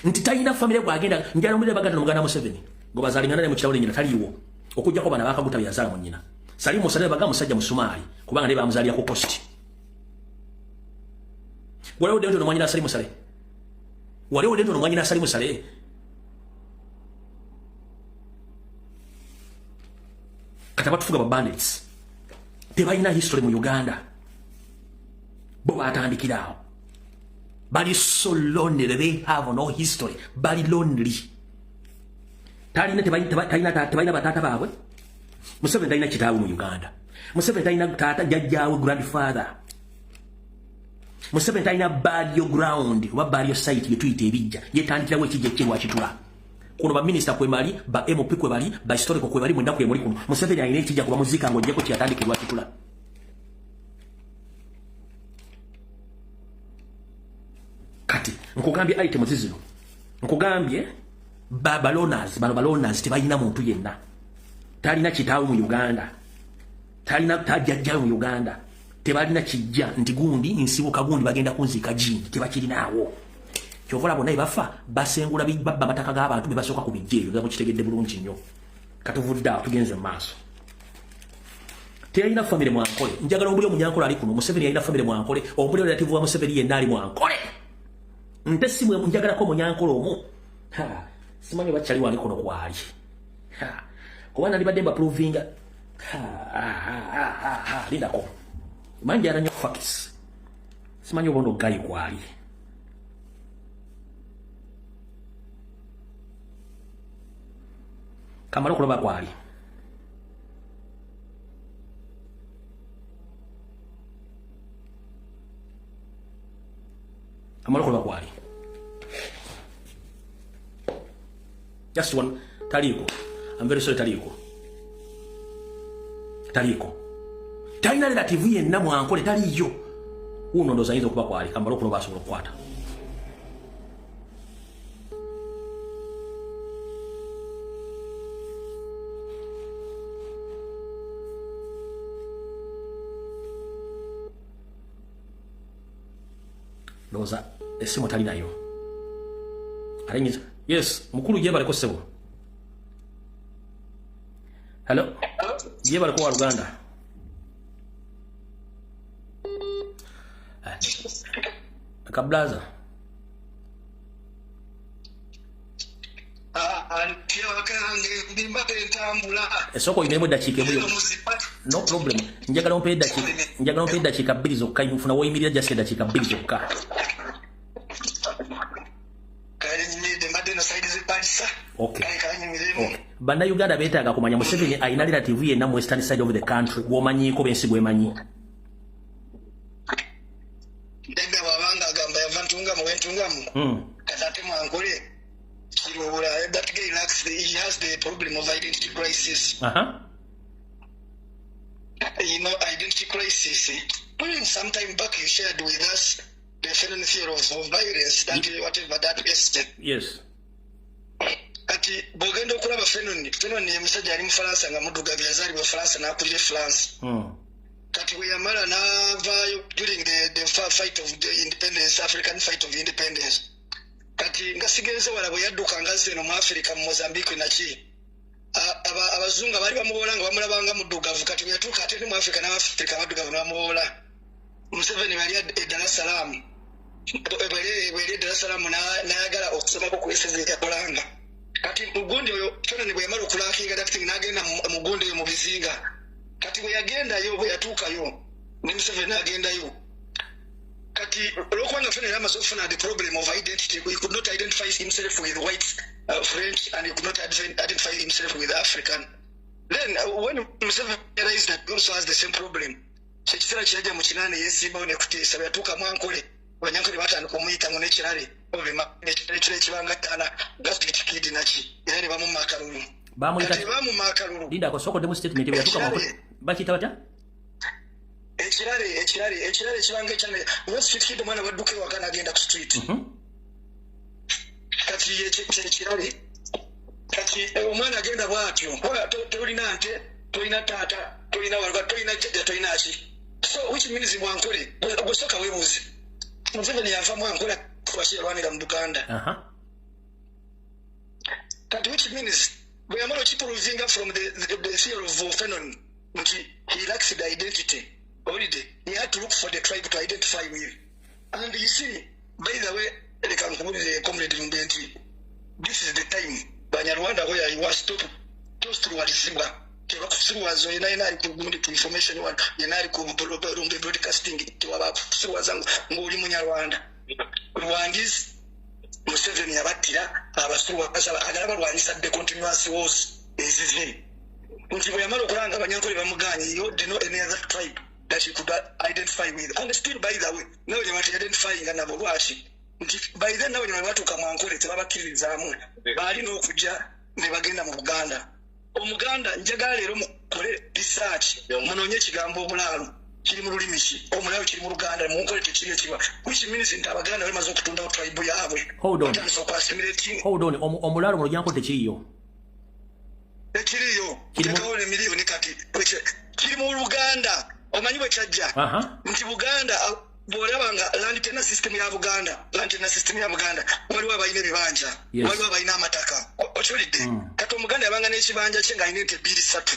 S1: nti talina famire gwagenda. Njala omulire baganda nomuganda Museveni gwe bazaalingana ne mukirawo nyina taliiwo, okuggyako bana bakaguta bye yazaala mu nnyina. Salimu Musalire baga musajja Musumaali, kubanga naye bamuzaalira ku post. Waliwo dde nti ono mwanyina Salimu Sale, waliwo dde nti ono mwanyina Salimu Sale. Kati abatufuga ba bandits tebalina history mu Uganda. Bo batandikira awo, bali so lonely, they have no history, bali lonely. Talina, tebalina bataata baabwe. Museveni talina kitaawe mu Uganda. Museveni talina taata, jjajjaawe, grandfather. Museveni talina burial ground oba burial site yetuyita ebijja. Yetandikirawo ekijja ekirwakitula kuno. Baminisita kwemali, ba MP kwebali, ba historical kwebali, mwenna kwemuli kuno. Museveni alina ekijja kuba muziika ng'ojjeko kyeyatandikirwa kitula. Kati nkugambye items zino, nkugambye ba baloners bano, baloners tebalina muntu yenna. Talina kitaawe mu Uganda, talina tajjajjawe mu Uganda, tebalina kijja nti gundi nsibuka gundi, bagenda kunziika gindi, tebakirinaawo. Kyova olaba bonna bafa basengula, babba amataka g'abantu be basooka ku bijja ebyo. Mukitegedde bulungi nnyo. Katuvudde awo, tugenze mu maaso. Teyalina famire mwankole. Njagala omuli omunyankole ali kuno. Museveni yalina famire mwankole? Omuli relative wa Museveni yenna ali mwankole? Nte simwe, njagalako omunyankole omu. Simanyi oba kyali wali kuno kwali, kuba nandibadde mbaprovinga. Lindako, manyi njala nnyo facts. Simanyi oba ono guy kwali. Kamala okulaba kwali. Kamala okulaba kwali. Just one, taliiko. I'm very sorry, taliiko, taliiko. Talina relative yenna mwankole, taliyo. Uno ndowooza ayinza okuba kwali. Kamala okuloba asobola okukwata. Ndowooza essimu talinayo. Ate yes, mukulu, gyebaleko ssebo. Hello, gyebaleko wa luganda. Kablaza. Esooka oyimiremu eddakiika emu. No problem. Njagala ompe eddakiika 2 zokka. Nfuna woyimirira, just eddakiika 2 zokka. Okay. Bannayuganda beetaaga kumanya, Museveni alina relative yenna mu western side of the country gwomanyiiko, bensi gwemanyi?
S8: Ndega bwabanga agamba yava Ntungamu, wentungamu. Kati ate mwankole. Kiruhura, that guy lacks the, he has the problem of identity crisis. Identity crisis. Some time back you shared with us the Fanon theory of violence, that whatever that is.
S1: Yes.
S8: Kati bw'ogenda okulaba Fanon, Fanon ye musajja ali mu Faransa nga muddugavu, yazaalibwa Faransa n'akulira France. Kati bwe yamala n'avaayo during the fight of the independence, African fight of independence. Kati nga sigenze wala, bwe yadduka nga azze eno mu Africa, mu Mozambique naki, abazungu abaali bamuwoola nga bamulabanga muddugavu. Kati bwe yatuuka ate ne mu Africa, n'Abafrika abaddugavu ne bamuwoola. Museveni bali e Dar es Salaam, bweri e Dar es Salaam n'ayagala okusomako ku eseze yakolanga. Kati mugundi oyo Fanon bwe yamala okulackinga that thing, n'agenda mugundi oyo mu bizinga. Kati bwe yagendayo, bwe yatuukayo ne Museveni n'agendayo. Kati olwokubanga Fanon yali amaze okufuna the problem of identity, he could not identify himself with white, French, and he could not identify himself with African. Then when Museveni realized that he also has the same problem, kyekiseera kyeyajja mu kinaana yeesimbawo ne Kuteesa. Bwe yatuuka mu Ankole, Abanyankole batandika omuyitamu n'ekirale ekiro ekibanga ttaana nga Street Kid naki, era ne bamumma akalulu.
S1: Bamuyita
S8: Kati bamumma akalulu.
S1: Linda, sokoddemu statement. Bwe yatuuka mu Ankole bakiyita batya?
S8: Ekirale, ekirale, ekirale ekibanga ekyana nga Street Kid, omwana wadduka ewaka n'agenda ku street. Kati ekirale, kati omwana agenda bw'atyo. Tolina nte, tolina taata, tolina waluka, tolina jjajja, tolina ki. So which means mwankole gwe sooka weebuuze, Museveni yava mwankole lwaki yalwanira mu Buganda? Kati which means bwe yamala okiprovinga from the theory of Fanon nti he lacks the identity already, he had to look for the tribe to identify with. And you see, by the way, leka nkubulire, Comrade Lumbe, nti this is the time Banyarwanda where you was stop tostruwalizibwa. Tebakusiruwaza. Yena yena ali ku gundi ku information one, yena ali ku Lumbe Broadcasting, tewabakusiruwaza ng'oli Munyarwanda. Rwandese Museveni yabattira abasiruwaza, agala balwanyisa the continuous wars ezize. Nti bwe yamala okulanga Abanyankole bamuganye, he did not any other tribe that he could identify with. And still, by the way, nawe ne bati identifying nabo. Lwaki? Nti by then nawe ne batuuka mu Ankole tebabakkiririzaamu, baalina okujja ne bagenda mu Buganda. Omuganda, njagala leero mukole research, munoonye ekigambo obulaalo kiri mu lulimi ki. Omulaalo kiri mu Luganda, munkole tekiri ekiba, which means nti Abaganda bamaze okutundawo tribe yaabwe.
S1: Hold on.
S8: Batandise okuassimilating.
S1: Hold on. Omulaalo mu Lunyankole tekiriyo.
S8: Tekiriyo. Tekawo ne miliyoni. Kati kiri mu Luganda, omanyi bwe kyajja? Nti Buganda, bw'olaba nga land tenure system ya Buganda, land tenure system ya Buganda, waliwo abalina ebibanja, waliwo abalina amataka. Okiwulidde? Kati Omuganda yabanga n'ekibanja kye ng'alina ente bbiri ssatu,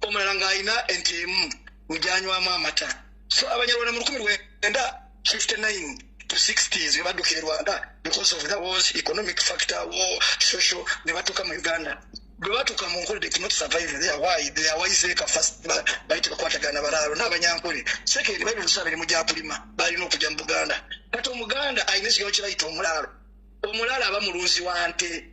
S8: omulala ng'alina ente emu gyanywamu amata. So Abanyarwanda mu 1959 to 60s bwe baddukira e Rwanda because of the wars, economic factor, war, social, ne batuuka mu Uganda. Bwe batuuka mu Nkole, they could not survive there. Why? They are wiseacre. First, bali tebakwatagana balaalo n'Abanyankole. Second, bali busa mirimu gya kulima, balina okujja mu Buganda. Kati Omuganda alina ekigambo kye bayita omulaalo. Omulaalo aba mulunzi wa nte,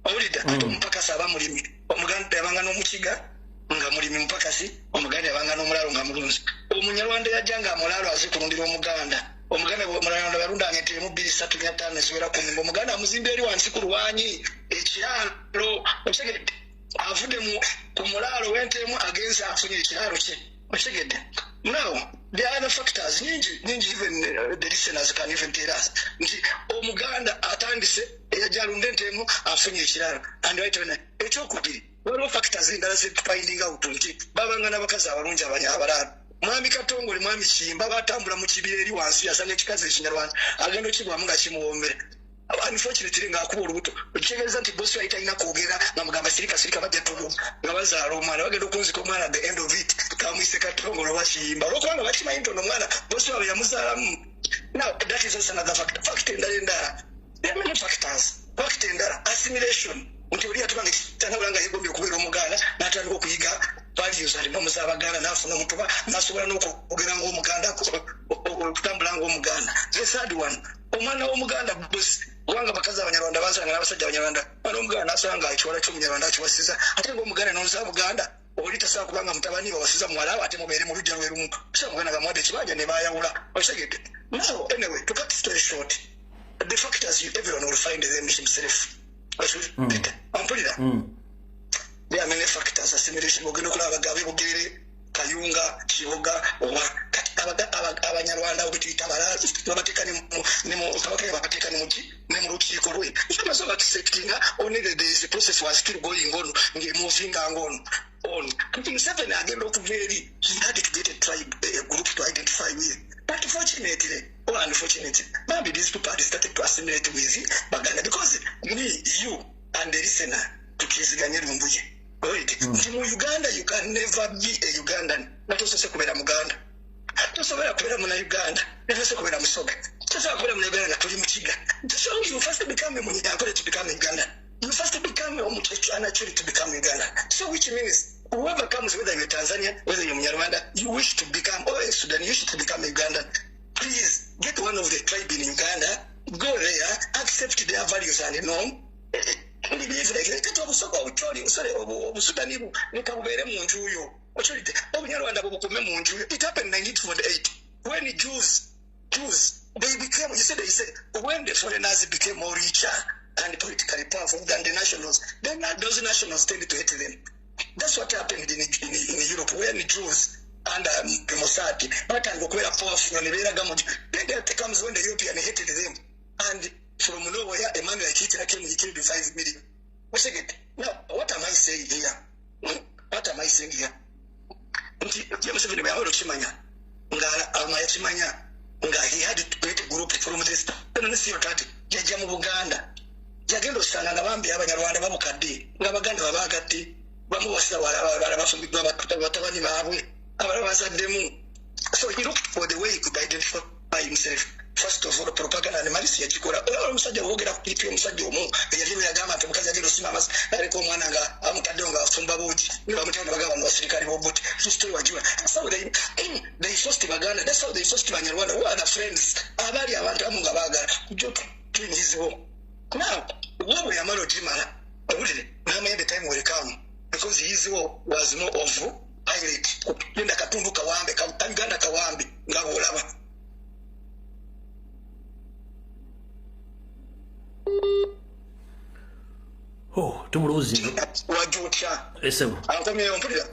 S8: owulidde? Ate omupakasi aba mulimi. Omuganda yabanga n'omukiga nga mulimi mupakasi, Omuganda yabanga n'omulaalo nga mulunzi. Omunyarwanda yajja nga omulaalo aze kulundira Omuganda. Omuganda, Omunyarwanda yalundanga ente emu, bbiri, ssatu, nnya, ttaano, eziwera 10, Omuganda amuzimba eri wansi ku lwanyi ekiraalo. Okitegedde? Avudde mu ku mulaalo w'ente emu, agenze afunye ekiraalo kye. Okitegedde? Now the other factors nyingi nyingi, even the listeners can even tell us nti Omuganda atandise eyajja alunda ente emu, afunye ekiraalo. And right now, ekyokubiri, waliwo factors endala zefinding out nti babanga n'abakazi abalungi abalaalo. Mwami Katongole, Mwami Kiyimba batambula mu kibira eri wansi, yasanga ekikazi Ekinyarwanda, agenda okigwamu nga kimuwoomera. Unfortunately ng'akuba olubuto, okitegeeza nti bosi wali talina kwogera nga mugamba sirika, sirika, bajja tuguma nga bazaala omwana. Bagenda okunzika omwana, at the end of it kamwise Katongole oba Kiyimba, olwokubanga bakimanyi nti ono omwana bosi waabwe yamuzaalamu. Now that is also another factor. Factor endala, there are many factors. Factor endala, assimilation, nti oli yatubanga kitangabula nga yegombye okubeera Omuganda, n'atandika okuyiga values and norms z'Abaganda, n'afuna omutuba, n'asobola n'okwogera ng'Omuganda, okutambula ng'Omuganda. The third one, omwana w'Omuganda bosi, kubanga abakazi Abanyarwanda basanga n'abasajja Abanyarwanda, omwana w'Omuganda n'asanga ekiwala ky'Omunyarwanda akiwasiza, ate ng'Omuganda n'oza Buganda oli tasobola kubanga mutabani wawasiza muwala we, ate mubeere mu luggya lwe lumu. So Omuganda gamuwadde ekibanja ne bayawula. Okitegedde? Now anyway, to cut story short, The factors, everyone will find them himself. Ampulira. There are many factors assimilation. Ogenda okulaba Abagabe, Bugere, Kayunga, Kiboga, oba kati Abanyarwanda obetuyita abalala babateeka Kabaka babateeka ne mu lukiiko lwe. Bamaze acceptinga only the process was still going on ng'emovinga on. Kati Museveni agenda okuva eri, he had to get a tribe, a group to identify with. But fortunately or unfortunately, maybe these people had started to assimilate with Baganda, because me, you and the listener tukiriziganye Lumbuye. Right? Nti mu Uganda you can never be a Ugandan nga tosoose kubeera Muganda. Tosobola kubeera Munnayuganda nga tosoose kubeera Musoga. Tosobola kubeera Munnayuganda nga toli Mukiga. So you first become a Munyankole to become a Ugandan. You first become a Muchachana to become Ugandan. So which means whoever comes, whether you're Tanzanian, whether you're Munyarwanda, you wish to become, or a Sudan, you wish to become a Ugandan. Please get one of the tribe in Uganda, go there, accept their values and norm. Kati Obusoga, Obucholi, Obusudani leka bubeere mu nju yo. Okyolidde, Obunyarwanda bubukume mu nju yo. It happened in 1948 when Jews, they became, you see, they say, when the foreigners became more richer and politically powerful than the nationals, then those nationals tend to hate them. That's what happened in Europe, when the Jews and the Mossad batandika okubeera powerful ne beeraga mu. Then there comes when the European hated them, and from nowhere a man like Hitler came, he killed 5 million. Otegedde? Now what am I saying here? What am I saying here? Nti ye Museveni bwe yamala okimanya, nga yakimanya nga he had to create a group from this kati yajja mu Buganda, yagenda osanga nga bambi Abanyarwanda babukadde, nga Abaganda babaagadde, bamu basawala bafumbiddwa batabani baabwe, abalala bazaddemu. So he looked for the way he could identify himself. First of all, propaganda and malice yagikola. Olaba omusajja bwogera ku pipi, omusajja omu eyali yagamba nti omukazi agenda osima amazzi n'aleka omwana nga amutaddewo nga afumba buugi, ne bamutera ne bagamba basirikale b'Obote. Story wagiwa. That's how they forced Baganda. That's how they forced Banyarwanda, who are the friends abaali abantu abamu nga baagala join his war. Now wo bwe yamala ogimala, owulire, n'amanya the time will come, because his war was more of pirate, genda katundu kawambe Uganda kawambe nga bw'olaba.
S1: Oh, tumuluzi.
S8: Wajja otya?
S1: Esebo.
S8: Ankomyeyo, mpulira.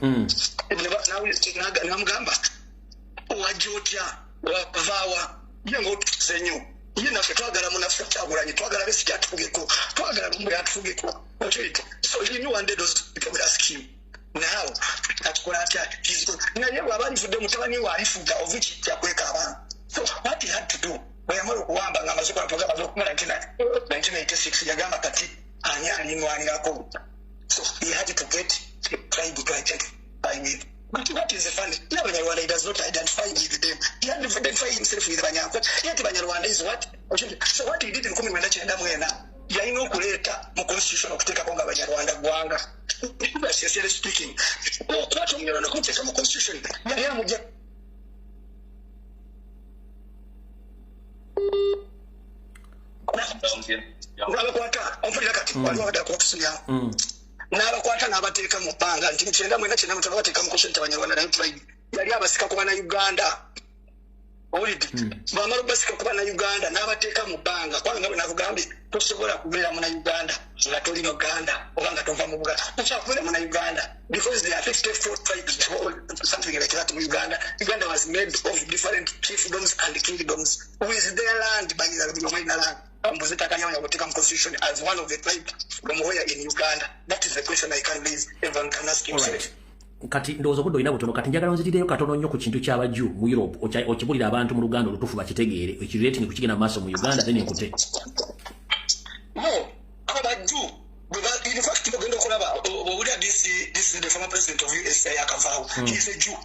S8: Namugamba wajja otya, wavaawa ye ng'otuuse nnyo. Ye naffe twagala munaffe Kyagulanyi, twagala Besigye atufugeko, twagala Lumbuye atufugeko. Okiyita. So he knew one day those people would ask him. Now akikola atya? Naye bw'aba alifudde, mutabani we alifuga, of which yakweka abaana. So what he had to do, bwe yamala okuwamba nga amaze okukola program z'okumala 1986, yagamba kati ani alinwanirako. So he had to get a tribe to identify with. But what is funny, Abanyarwanda, he does not identify with them. He had to identify himself with Banyankole. Yet Banyarwanda is what? So what he did in 1994, yalina okuleeta mu constitution okuteekako nga Abanyarwanda ggwanga. Sincerely speaking, okwata Omunyarwanda okumuteeka mu constitution, yali amujja n'abakwata. Ompulira kati? Waliwo abadde akubatusumyawo n'abakwata n'abateeka mu bbanga nti 99 95 bateeka mu constitution Abanyarwanda nayo tribe. Yali abasika ku Bannayuganda. Owulidde? Bwamala obasika ku Bannayuganda n'abateeka mu bbanga, kubanga nga bwe nakugambye, tosobola kubeera Munnayuganda nga toli Muganda oba nga tova mu Buganda. Tosobola kubeera Munnayuganda because there are 54 tribes or something like that mu Uganda. Uganda was made of different chiefdoms and kingdoms with their land. By the way, land ambuze ettaka lyabwe okuteeka mu constitution as one of the tribe from where in Uganda. That is the question I can raise. Everyone can ask himself.
S1: Alright. Kati ndowooza obudde olina butono. Kati njagala onzirireyo katono nnyo ku kintu ky'Abajju mu Europe, okibulira abantu mu Luganda olutuufu bakitegeere, ekirelating ku kigenda mu maaso mu Uganda, then nkute.
S8: No, Abajju in fact ogenda okulaba owulira this is the former president of USA yakavaawo. He is a Jew.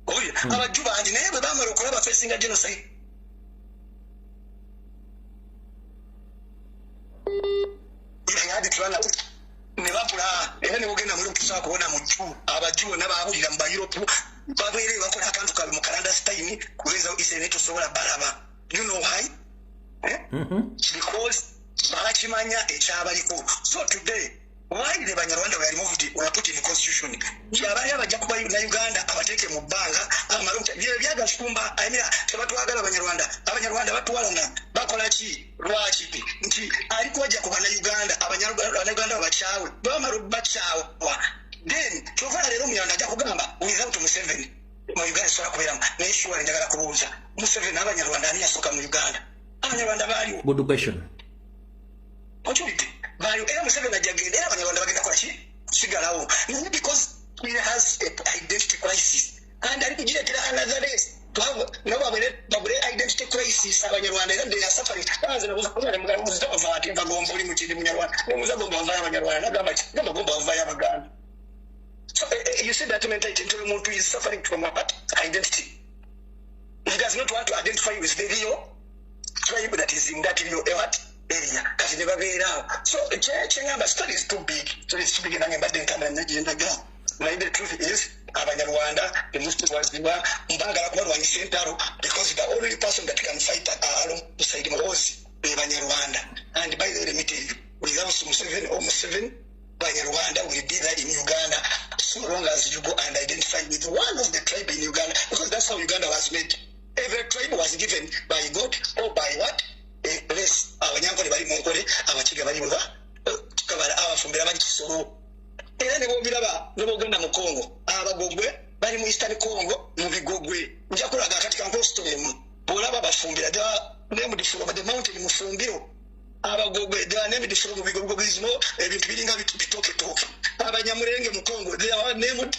S8: Owulira? Abajju bangi, naye bwe bamala okulaba facinga genocide they had to run away ne babula. Era ne bwogenda muri tusobola kubona mu Jew, Abajju bonna babulira mu Baeurope, babeere bakola akantu kaabwe mu clandestine kubeezawo Israel, naye tosobola balaba. You know why? Eh? Because bakimanya ekyabaliko. So today Why the Banyarwanda were removed, were put in the constitution? Abali abajja kuba na Uganda abateeke mu bbanga amale byagasumba ayimira tebatwagala Abanyarwanda. Abanyarwanda batwalana bakola ki? Lwaki nti ali kubajja ku Bannayuganda, Abanyarwanda babakyawe, bamala bakyawa, then kyova leero Omunyarwanda ajja kugamba, "Without Museveni mu Uganda sobola kubeeramu." Naye sure, njagala kubuuza, Museveni n'Abanyarwanda, ani yasooka mu Uganda? Abanyarwanda baaliwo.
S1: Good question.
S8: Okiwulidde? Baaliwo. Era Museveni ajja genda, era Abanyarwanda bagenda kola ki? Kusigalawo. Naye because he has a identity crisis and ali kugireetera another race to have, nabo bagule identity crisis. Abanyarwanda era they are suffering. Nze nabuuza ati nva Gomba, oli mukindi Munyarwanda, nemuuza Gomba wavayo Abanyarwanda, nagamba ki? Gamba Gomba wavayo Abaganda. So you see that mentality nti omuntu is suffering from what? Identity. He does not want to identify with the real tribe that is in that real what area. Kati ne babeera awo. So kyeŋŋamba, story is too big, story is too big. Nange mbadde ntambula nnyo gyendaga, naye the truth is Abanyarwanda temusitwazibwa mbagala kubalwanyisa entalo, because the only person that can fight alongside Muhoozi be Banyarwanda. And by the way, let me tell you, without Museveni or Museveni, Banyarwanda will be there in Uganda so long as you go and identify with one of the tribe in Uganda, because that's how Uganda was made. Every tribe was given by God or by what? A place. Abanyankole bali mu Nkole, Abakiga bali muba, Kabala, Abafumbira bali Kisoro. Era ne bw'obiraba ne bw'ogenda mu Congo, Abagogwe bali mu Eastern Congo mu Bigogwe. Nja kulaga akati kanko story emu. Bw'olaba Abafumbira, they are named from the mountain Mufumbiro. Abagogwe, they are named from Bigogwe, bizimo ebintu biringa bitoketoke. Abanyamulenge mu Congo, they are named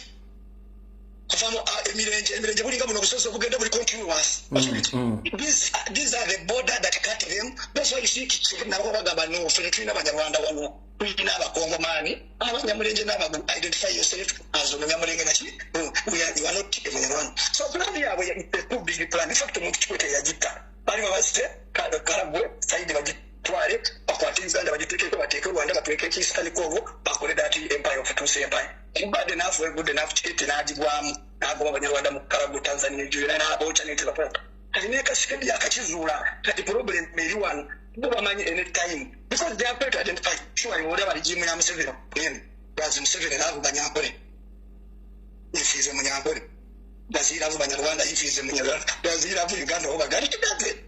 S8: kuva mu emirenge, emirenge bulinga buno obusozi obugenda buli continuous. These are the border that cut them. That's why you see nabo bagamba, "No, ffe tetulina Banyarwanda wano, tulina Abakongomani, Abanyamulenge n'Abago." Identify yourself as Omunyamulenge naki. No, you are not a Munyarwanda. So plan yaabwe a too big plan. In fact, omuntu Kikwete yagitta, bali babazite Karagwe side bagitwale, bakwate Uganda bagiteekeko, bateeke Rwanda, bateeke Eastern Congo, bakole that empire of Tutsi empire. Bad enough, good enough. Kikwete n'agigwamu n'agoba Abanyarwanda mu Karagwe, Tanzania ejo n'abookya n'etebapapa. Kati ne Tshisekedi akakizuula. Kati problem eri wano, bo bamanyi any time, because they are going to identify. Sure, olaba regime ya Museveni eno, does Museveni love Banyankole? If he's a Munyankole, does he love Banyarwanda? If he's a Munyarwanda, does he love Uganda over Uganda? He doesn't.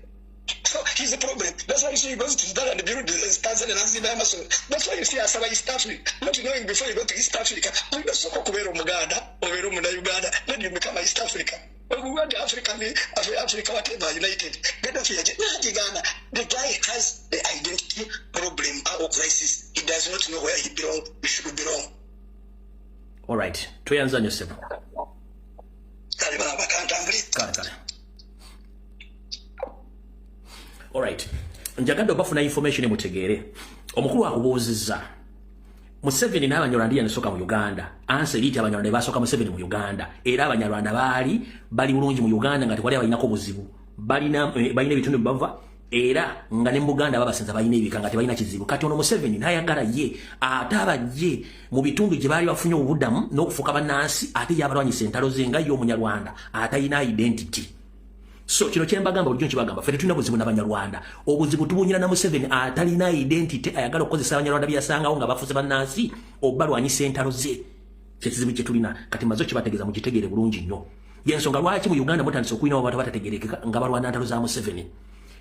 S8: So he's a problem. That's why you see he goes to Sudan and build Tanzania and Zimbabwe. That's why you see asaba East Africa. Not knowing before you go to East Africa, olina osooka okubeera Omuganda, obeera Omunnauganda, then you become East Africa. Uganda, Africa, Africa, whatever, United. Gaddafi yagigaana. The guy has the identity problem or crisis. He does not know where he belong, he should belong.
S1: Alright, tweyanza nnyo ssebo.
S8: Kale baba, kantambule.
S1: Kale kale. Alright, njagadde obafuna information mutegeere. Omukulu akubuuzizza, Museveni n'Abanyarwanda yanisooka mu Uganda? Answer eri nti Abanyarwanda basooka Museveni mu Uganda, era Abanyarwanda baali bali bulungi mu Uganda nga tewali abalinako buzibu. Balina balina ebitundu bava, era nga ne mu Buganda babasenza, balina ebika nga tebalina kizibu. Kati ono Museveni n'ayagala ye ate abajje mu bitundu gye baali bafunye obuddamu n'okufuuka bannansi, ate yabalwanyisa entalo ze nga ye Omunyarwanda atalina identity. So kino kyembagamba bulijjo nkibagamba, ffe tetulina buzibu n'Abanyarwanda. Obuzibu tubunyira na Museveni atalina identity, ayagala okukozesa Abanyarwanda byasangawo nga bafuze bannansi obalwanyisa entalo ze. Kyekizibu kye tulina. Kati maze kibategeeza, mukitegeere bulungi nnyo. Yensonga lwaki mu Uganda mutandise okulina abantu batategerekeka nga balwana ntalo za Museveni.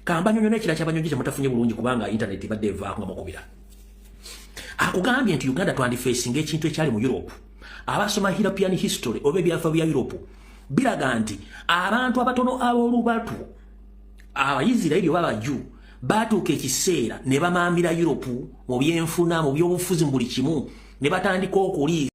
S1: Kambanyonyo n'ekira kyabanyonyi kyemutafunye bulungi, kubanga internet ebadde evaako nga mukubira. Akugambye nti Uganda twandifeesinga ekintu ekyali mu Europe. Abasoma European history oba ebyafa bya Europe biraga nti abantu abatono ab'olubatu, Abaisirairi oba Abaju, batuuka ekiseera ne bamaamira Europe mu byenfuna, mu byobufuzi, mu buli kimu, ne batandika okuliisa.